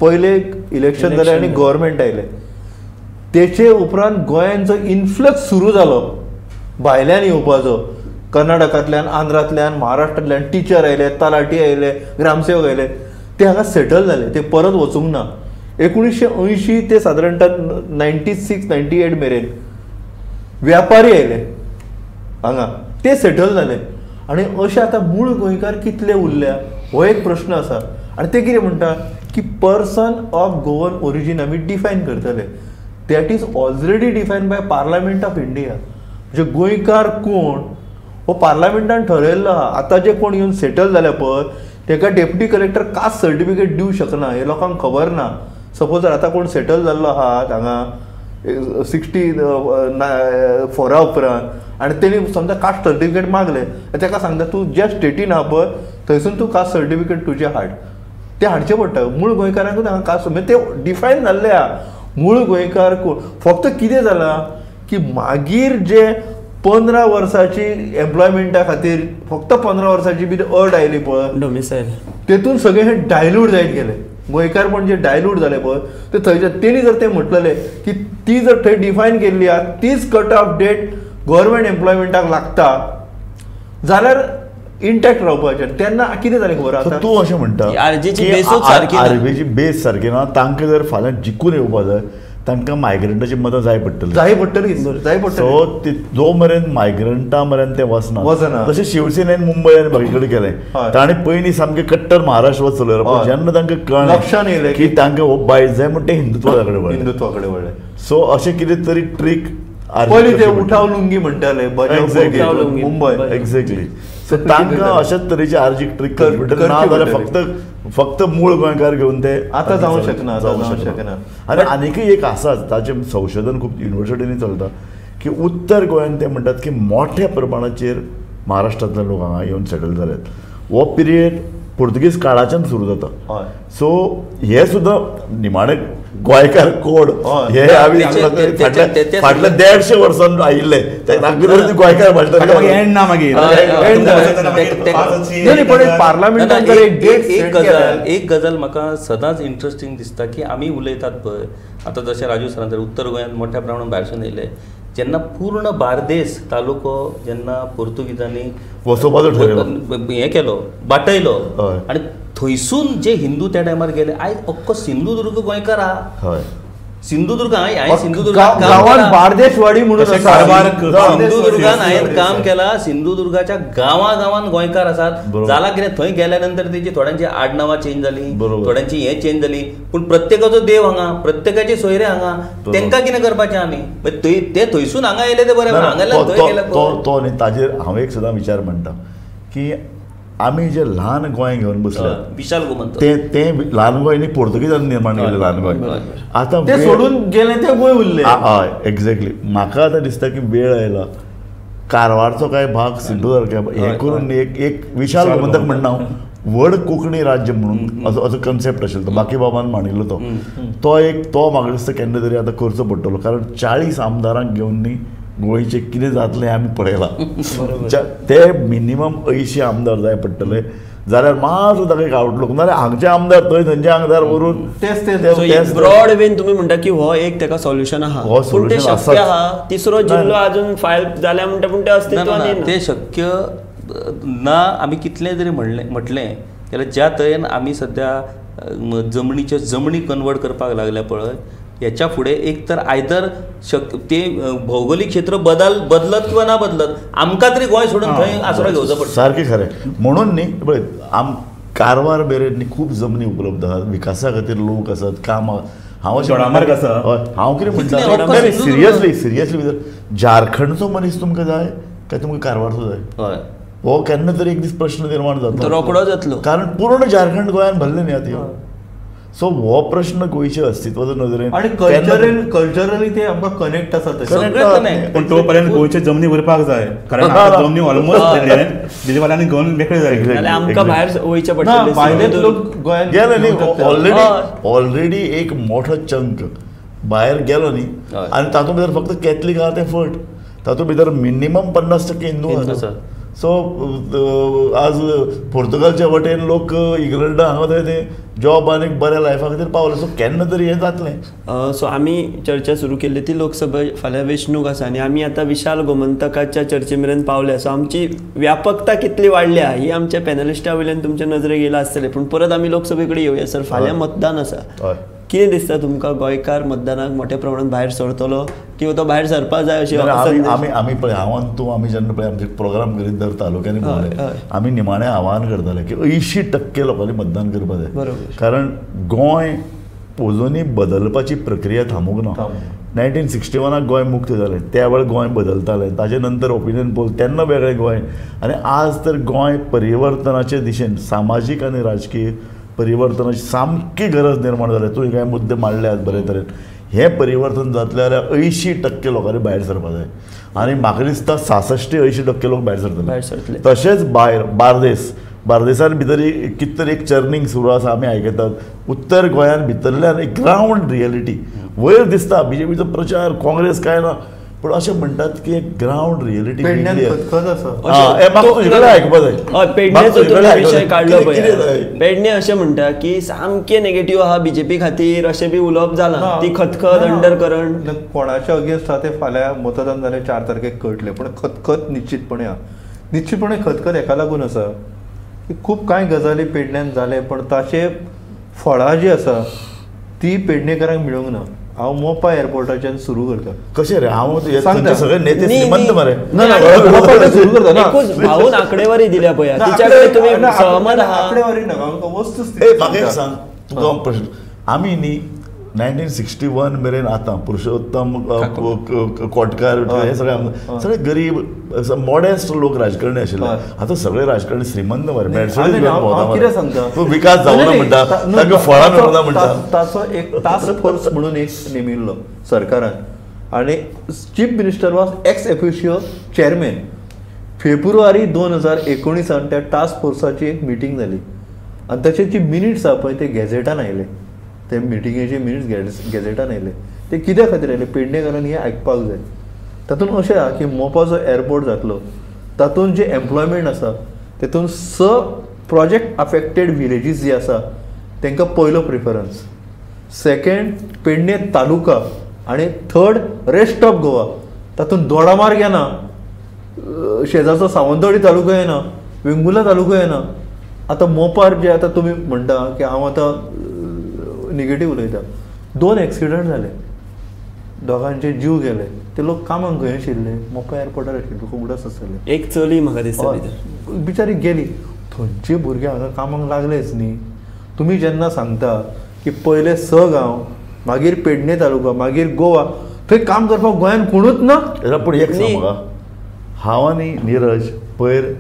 S5: पयले इलेक्शन जालें आनी गव्हर्मेंट आयलें. तेचे उपरांत गोंयान जो इन्फ्लक्स सुरू जालो भायल्यान येवपाचो, कर्नाटकांतल्यान, आंध्रांतल्यान, महाराष्ट्रांतल्यान टिचर आयले, तलाठी आयले, ग्रामसेवक आयले, ते हांगा सेटल जाले, ते परत वचूंक ना. 1980 ते सादारणतः 96 98 मेरेन व्यापारी आयले हांगा, ते सेटल जाले. आनी अशे आतां मूळ गोंयकार कितले उरल्या हो एक प्रश्न आसा. आनी ते कितें म्हणटा की पर्सन ऑफ गोवन ओरिजीन आमी डिफायन करतले, that is already defined by parliament of India. म्हणजे गोंयकार कोण हो पार्लमेंटान ठरयल्लो आहा. आतां जे कोण येवन सेटल जाल्या पळय तेका डेप्युटी कलेक्टर कास्ट सर्टिफिकेट दिवंक शकना, हें लोकांक खबर ना. सपोज जर आतां कोण सेटल जाल्लो आहा हांगा 64 उपरांत आनी तेणी समजा कास्ट सर्टिफिकेट मागलें, तेका सांगता तूं ज्या स्टेटीन आहा पळय थंयसून तूं कास्ट सर्टिफिकेट तुजें हाड, तें हाडचें पडटा. मूळ गोंयकारांकूच हांगा कास्ट म्हणजे ते डिफायन जाल्ले आहा मूळ गोंयकार कोण. फक्त कितें जालां की मागीर जे 15 वर्सांची एम्प्लॉयमेंटा खातीर फक्त 15 वर्सांची बी अट आयली पळय
S1: डोमिसायल,
S5: तेतून सगळें हे डायल्यूट जायत गेले. गोंयकारपण जे डायल्यूट जालें पळय ते थंयच्या तेणी जर तें म्हटलेलें की ती जर थंय डिफायन केल्ली आहा तीच कट ऑफ डेट गव्हर्मेंट एम्प्लॉयमेंटाक लागता जाल्यार इंटॅक्ट रावपाचें. तेन्ना कितें जालें खबर आतां
S2: तूं अशें म्हणटा आरजीची बेस सारकी ना, तांकां जर फाल्यां जिखून येवपा जाय तांकां मायग्रंटाची मदत जाय पडटली,
S5: जाय पडटली, जाय पडटली.
S2: सो जो मेरेन मायग्रंटा मेरेन ते वचना
S5: वचना.
S2: तशें शिवसेनेन मुंबय आनी बाकी कडेन केलें, ताणें पयलीं सामकें कट्टर महाराष्ट्र चलयलो, पूण जेन्ना तांकां कळ्ळें
S5: लक्षान येयलें
S2: की तांकां हो बायज जाय म्हण ते हिंदुत्वा कडेन वळ्ळे,
S5: हिंदुत्वा कडेन वळ्ळे.
S2: सो अशें कितें तरी ट्रीक
S5: पयलीं ते उठाव लुंगी म्हणटाले मुंबय,
S2: एक्झॅक्टली. सो तांकां अशाच तरेची आरजीक ट्रीक करची पडटली, ना जाल्यार फक्त फक्त मूळ गोंयकार घेवन ते
S5: आतां जावंक शकना, जावंक शकना.
S2: आनी आनीकय एक आसा, ताचें संशोधन खूब युनिवर्सिटींनी चलता की उत्तर गोंयांत ते म्हणटात की मोठ्या प्रमाणाचेर महाराष्ट्रांतले लोक हांगा येवन सेटल जाल्यात. हो पिरियड पुर्तुगीज काळाच्यान सुरू जाता. सो हे सुद्दां निमाणे गोंयकार कोड हे आमी फाटल्या 150 वर्सां आयिल्ले तांकां गोंयकार म्हणटात.
S5: पार्लमेंटान
S3: एक गजाल म्हाका सदांच इंट्रस्टींग दिसता की आमी उलयतात पळय आतां जशें राजू सरान उत्तर गोंयांत मोठ्या प्रमाणात भायरसून येयले, जेन्ना पूर्ण बार्देस तालुको जेन्ना पोर्तुगीजांनी
S2: वसोवपाचो ठरयलो,
S3: हें केलो, बाटयलो आनी थंयसून जे हिंदू त्या टायमार गेले, आयज अख्खो सिंधुदुर्ग गोंयकार आहा. सिंधुदुर्ग हांवें सिंधुदुर्गान
S5: बार्देशवाडी म्हणून
S3: सिंधुदुर्गान हांवें काम केलां, सिंधुदुर्गाच्या गांवा गांवान गोंयकार आसात. जालां कितें थंय गेल्या नंतर तेची थोड्यांची आडनांवां चेंज जाली, थोड्यांची हें चेंज जाली, पूण प्रत्येकाचो देव हांगा, प्रत्येकाचे सोयरे हांगा, तांकां कितें करपाचें आमी? ते थंयसून हांगा येयले ते बरें, हांगा थंय गेले
S2: तो. न्ही ताजेर हांव एक सदां विचार म्हणटा की आमी जे ल्हान गोंय घेवन बसले
S3: विशाल गोमंत,
S2: ते ल्हान गोंय न्ही पोर्तुगीजांनी निर्माण केलें ल्हान गोंय, आतां
S5: ते सोडून गेले ते गोंय उरले.
S2: हय एक्झॅक्टली. म्हाका आतां दिसता की वेळ आयला कारवारचो कांय भाग सिंधुदुर्ग हें करून एक एक विशाल गोमंतक म्हणना हांव, व्हड कोंकणी राज्य म्हणून असो असो कन्सेप्ट आशिल्लो तो बाकीबाबान मांडिल्लो तो तो एक तो म्हाका दिसता केन्ना तरी आतां करचो पडटलो, कारण 40 आमदारांक घेवन न्ही गोंयचें कितें जातलें आमी पळयलां. ते मिनिमम 80 आमदार जाय पडटले जाल्यार मातसो ताका एक आवटलूक, नाजाल्यार हांगचे आमदार थंय थंयचे आमदार व्हरून
S1: तेच तेच ब्रॉड वेन तुमी म्हणटा की हो एक ताका सोल्युशन आहा,
S2: हो सोल्युशन
S1: शक्य आहा. तिसरो जिल्लो अजून फायल जाल्या म्हणटा पूण ते अस्तित्वान
S3: ते शक्य ना. आमी कितलें जरी म्हणलें जाल्यार ज्या तरेन आमी सद्या जमणीच्यो जमणी कन्वर्ट करपाक लागल्या पळय, ह्याच्या फुडें एक तर आयदर ते भौगोलिक क्षेत्र बदलत किंवा ना बदलत, आमकां तरी गोंय सोडून थंय आसरो घेवचो पडटा.
S2: सारकें खरें. म्हणून न्ही पळय आम कारवार मेरेन न्ही खूब जमनी उपलब्ध आसात, विकासा खातीर लोक आसात, कामां. हांव हांव कितें म्हणटा, सिरियसली सिरियसली भितर झारखंडचो मनीस तुमकां जाय काय तुमकां कारवारचो जाय?
S3: हय,
S2: हो केन्ना तरी एक दीस प्रश्न निर्माण जाता,
S1: रोकडो जातलो,
S2: कारण पूर्ण झारखंड गोंयान भरलें न्ही आतां. सो हो प्रश्न गोंयच्या अस्तित्वाच्या नदरेन
S5: आनी कल्चरली ते आमकां कनेक्ट आसा,
S4: पूण तो पर्यंत गोंयचे जमनी उरपाक जाय, कारण जमनी ऑलमोस्ट दिल्लीवाल्यांनी घेवन मेकळे जाय,
S1: आमकां भायर वयचें पडटलें.
S5: भायले लोक गोंयांत
S2: गेले न्ही, ऑलरेडी एक मोठो चंक भायर गेलो न्ही, आनी तातूंत भितर फक्त कॅथलीक आहा तें फट, तातूंत भितर मिनिमम 50% हिंदू आसा. सो आज पोर्तुगालच्या वटेन लोक इंग्लंडा हांगा थंय ते जॉब आनी बऱ्या लायफा खातीर पावले. सो केन्ना तरी हें जातलें.
S1: सो आमी चर्चा सुरू केल्ली ती लोकसभा फाल्यां वेंचणूक आसा आनी आमी आतां विशाल गोमंतकाच्या चर्चे मेरेन पावल्या. सो आमची व्यापकता कितली वाडल्या ही आमच्या पॅनलिस्टा वयल्यान तुमच्या नजरेक येयला आसतलें. पूण परत आमी लोकसभे कडेन येवया. सर, फाल्यां मतदान आसा, कितें दिसता तुमकां गोंयकार मतदानाक मोठ्या प्रमाणात भायर सरतलो किंवा तो भायर सरपाक जाय अशें?
S2: आमी आमी पळय हांव आनी तूं आमी जेन्ना पळय आमचे प्रोग्राम करीत दर तालुक्यांनी भोंवले, आमी निमाणें आव्हान करताले की 80% लोकांनी मतदान करपाक जाय, कारण गोंय अजुनूय बदलपाची प्रक्रिया थांबूंक ना. 1961 गोंय मुक्त जालें, त्या वेळार गोंय बदलतालें, ताजे नंतर ओपिनियन पोल तेन्ना वेगळें गोंय, आनी आज तर गोंय परिवर्तनाचे दिशेन सामाजीक आनी राजकीय परिवर्तनाची सामकी गरज निर्माण जाल्या. तुवें कांय मुद्दे मांडले आज बरे तरेन, हें परिवर्तन जातलें जाल्यार 80% लोकांनी भायर सरपाक जाय, आनी म्हाका दिसता 66-80% लोक भायर सरतले. तशेंच भायर बार्देस, बार्देसान भितर कितें तरी एक चर्निंग सुरू आसा, आमी आयकतात. उत्तर गोंयान भितरल्यान एक ग्रावंड रियलिटी वयर दिसता, बीजेपीचो प्रचार, काँग्रेस कांय ना, पूण अशें म्हणटात की एक ग्रावंड रियलिटी
S1: पेडण्याचो विशय काडलो पळय, पेडणे अशें म्हणटा की सामकें नेगेटीव आहा बीजेपी खातीर, अशें बी उलोवप जालां, ती खतखत अंडर करंट
S5: कोणाच्या अगेन्स्ट आहा तें फाल्यां मतदान जालें 4 तारखेक कळटलें, पूण खतखत निश्चितपणे आहा. निश्चितपणे खतखत हेका लागून आसा की खूब कांय गजाली पेडण्यान जाले, पण ताचे फळां जी आसा ती पेडणेकारांक मेळूंक ना. हांव मोपा एअरपोर्टाच्यान सुरू करता.
S2: कशें रे, हांव सगळे नेते श्रीमंत मरे,
S1: एकूच भाऊन आंकडेवारी दिल्या पळय, तिच्या कडेन तुमी सहमत आहा?
S5: आंकडेवारी ना, वस्तुस्थिती.
S2: म्हाका एक सांग, तुका प्रश्न, आमी न्ही 1961 मेरेन आतां पुरुषोत्तम कोटकार हे सगळे सगळे गरीब मॉडेस्ट लोक राजकारणी आशिल्ले, आतां सगळे राजकारणी श्रीमंत मरे,
S5: कितें सांगता
S2: तूं, विकास जावना म्हणटा, तांकां फळां मेळना म्हणटा.
S5: ताचो एक टास्क फोर्स म्हणून एक नेमिल्लो सरकारान, आनी chief minister was ex officio chairman. February 2019 त्या टास्क फोर्साची एक मिटींग जाली आनी ताचे जी मिनिट्स आहा पळय ते गॅझेटान आयले, ते मिटिंगेचे मिनिट्स गॅझेटान आयले. ते कित्या खातीर आयले, पेडणेकारांनी हें आयकपाक जाय. तातूंत अशें आहा की मोपाचो एअरपोर्ट जातलो, तातूंत जें एम्प्लॉयमेंट आसा तेतून 6 प्रोजेक्ट अफेक्टेड विलेजीस जी आसा तांकां पयलो प्रिफरन्स, सेकेंड पेडणे तालुका, आनी थर्ड रेस्ट ऑफ गोवा. तातूंत दोडामार्ग येना, शेजारचो सावंतवाडी तालुका येना, वेंगुर्ला तालुका येना. आतां मोपार जे आतां तुमी म्हणटा की हांव आतां निगेटीव उलयता, 2 एक्सिडंट जाले, दोगांचे जीव गेले, ते लोक कामाक खंय आशिल्ले, मोपा एअरपोर्टार आशिल्ले, तुका उडास आसतले.
S1: एक चली म्हाका दिसता
S5: बिचारी गेली, थंयचे भुरगे हांगा कामाक लागलेच न्ही. तुमी जेन्ना सांगता की पयले 6 गांव, मागीर पेडणे तालुका, मागीर गोवा, थंय काम करपाक गोंयान कोणूच ना.
S2: पूण एक सांग म्हाका, हांव आनी निरज पयर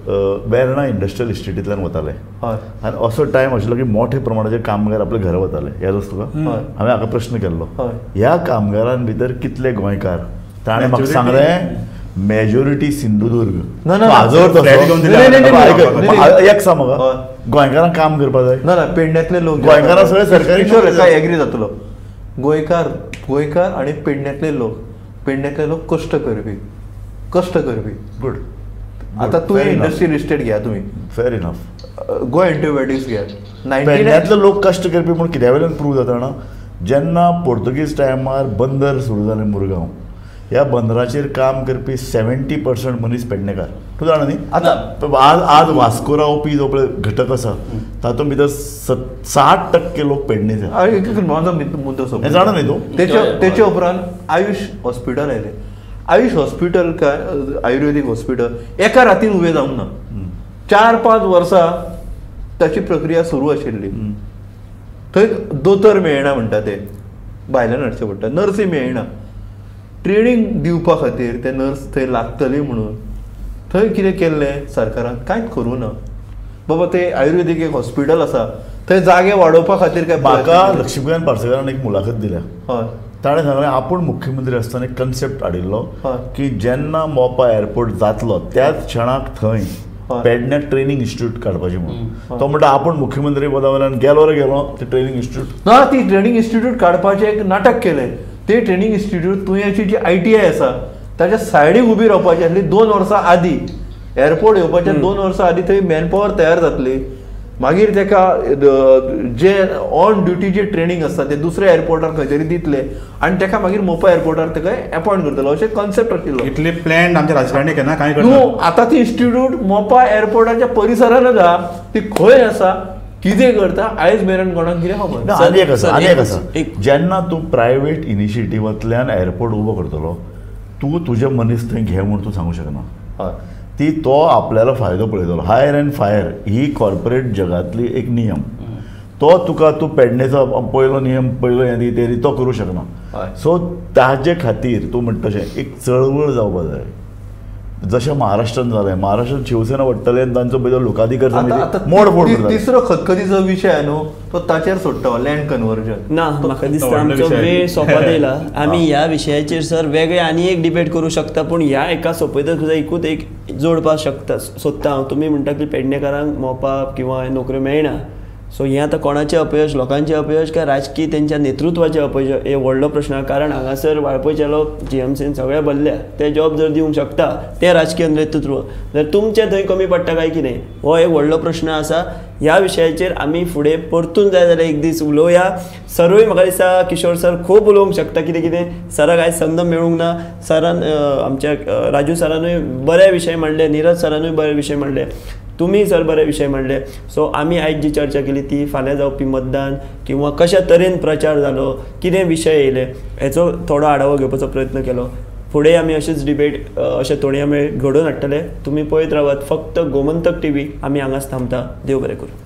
S2: वेर्णा इंडस्ट्रियल इस्टेटींतल्यान वताले, आनी असो टायम आशिल्लो की मोठे प्रमाणाचे कामगार आपल्या घरा वताले, याद आसा तुका? हांवें हाका प्रश्न केल्लो, ह्या कामगारां भितर कितले गोंयकार? ताणें म्हाका सांगलें मेजॉरिटी सिंधुदुर्ग. एक सांग म्हाका, गोंयकारांक काम करपाक जाय
S5: ना? ना, पेडण्यांतले लोक,
S2: गोंयकारां सगळे सरकारी
S5: एग्री जातलो. गोंयकार गोंयकार आनी पेडण्यांतले लोक, पेडण्यांतले लोक कश्ट करपी, कश्ट करपी.
S2: गुड.
S5: आतां तुवें इंडस्ट्रियल इस्टेट घेया, तुमी
S2: फेर इनफ,
S5: गोवा एंटीबायोटिक्स घेयात.
S2: पेडण्यांतले लोक कश्ट करपी म्हूण कित्या वयल्यान प्रूव जाता जाणा, जेन्ना पोर्तुगीज टायमार बंदर सुरू जालें मुरगांव, ह्या बंदराचेर काम करपी 70% मनीस पेडणेकार. तूं जाणा न्ही?
S5: आतां
S2: आज आज वास्को रावपी जो पळय घटक आसा तातूंत भितर 60% लोक पेडणेचे.
S5: म्हाजो मुद्दो सोंपलो,
S2: जाणा न्ही तूं?
S5: तेचे उपरांत आयुष हॉस्पिटल आयलें. आयुष हॉस्पिटल काय आयुर्वेदीक हॉस्पिटल एका रातीन उबें जावंक ना, 4-5 वर्सां ताची प्रक्रिया सुरू आशिल्ली. थंय दोतोर मेळना म्हणटा, ते भायल्यान हाडचे पडटा, नर्सी मेळना, ट्रेनींग दिवपा खातीर ते नर्स थंय लागतली म्हणून थंय कितें केल्लें सरकारान कांयच करूं ना. बाबा ते आयुर्वेदीक एक हॉस्पिटल आसा थंय जागे वाडोवपा खातीर काय
S2: म्हाका लक्ष्मीकांत पार्सेकारान एक मुलाखत दिल्या,
S5: हय,
S2: ताणें सांगलें आपूण मुख्यमंत्री आसतना एक कन्सेप्ट हाडिल्लो की जेन्ना मोपा एअरपोर्ट जातलो त्याच क्षणाक थंय पेडण्या ट्रेनिंग इन्स्टिट्यूट काडपाचें म्हणून. तो म्हणटा आपूण मुख्यमंत्री पदा वयल्यान गेलो रे गेलो ते ट्रेनिंग इन्स्टिट्यूट
S5: ना, ती ट्रेनिंग इन्स्टिट्यूट काडपाचें एक नाटक केलें. ते ट्रेनिंग इन्स्टिट्यूट तुयेंची जी ITI आसा ताच्या सायडीक उबी रावपाची आसली 2 वर्सां आदी, एअरपोर्ट येवपाच्या 2 वर्सां आदी थंय मॅनपावर तयार जातली, मागीर तेका जे ऑन ड्युटी जे ट्रेनिंग आसता ते दुसऱ्या एअरपोर्टार खंय तरी दितले आनी तेका मागीर मोपा एअरपोर्टार तेका एपॉयंट करतलो अशें कॉन्सेप्ट आशिल्लो.
S4: इतले प्लॅन आमच्या राजकारणी केन्ना कांय करना.
S5: न्हू, आतां ती इन्स्टिट्यूट मोपा एअरपोर्टाच्या परिसरानच आहा, ती खंय आसा कितें करता आयज मेरेन कोणाक कितें खबर ना.
S2: आनी एक आसा, आनी एक आसा, जेन्ना तूं प्रायवेट इनिशिएटिवांतल्यान एअरपोर्ट उबो करतलो तूं तुजे मनीस थंय घे म्हूण तूं सांगूंक शकना.
S5: हय,
S2: ती तो आपल्याला फायदो पळयतलो. हायर अँड फायर ही कॉर्पोरेट जगातली एक नियम, तो तुका तूं पेडणेचो पयलो नियम पयलो हें दी तो करूं शकना. सो ताजे खातीर तूं म्हणटा तशें एक चळवळ जावपा जाय, जशें महाराष्ट्रान जालें. महाराष्ट्रान शिवसेना वडटले आनी तांचो पयलो लोकाधिकार मोडफोड.
S5: तिसरो खतखतीचो विशय न्हू तो ताचेर सोडटा, लँड कन्वर्जन.
S1: ना, म्हाका दिसता आमचो वेळ सोंपत येयला. आमी ह्या विशयाचेर सर वेगळे आनी एक डिबेट करूं शकता, पूण ह्या एका सोंपयतच सुद्दां एकूच एक जोडपाक शकता सोदता हांव. तुमी म्हणटा की पेडणेकारांक मोपा किंवा नोकऱ्यो मेळना, सो हें आतां कोणाचें अपयश, लोकांचें अपयश काय राजकीय तेंच्या नेतृत्वाचें अपयश, हे व्हडलो प्रश्न. कारण हांगासर वाळपयचे लोक GMCन सगळे भरल्या, ते जॉब जर दिवंक शकता ते राजकीय नेतृत्व, जर तुमचें थंय कमी पडटा काय कितें, हो एक व्हडलो प्रश्न आसा. ह्या विशयाचेर आमी फुडें परतून जाय जाल्यार एक दीस उलोवया. सरूय म्हाका दिसता किशोर सर खूब उलोवंक शकता कितें कितें, सराक आयज संद मेळूंक ना. सरान आमच्या राजू सरानूय बरे विशय मांडले, निरज सरानूय बरे विशय मांडले, तुमी सर बरे विशय मांडले. सो आमी आयज जी चर्चा केली ती फाल्यां जावपी मतदान किंवा कशा तरेन प्रचार जालो, कितें विशय येयले हेचो थोडो आढावो घेवपाचो प्रयत्न केलो. फुडें आमी अशीच डिबेट अशें तोणया मेळ घडोवन हाडटले. तुमी पळयत रावात फक्त गोमंतक TV. आमी हांगाच थांबता. देव बरें करूं.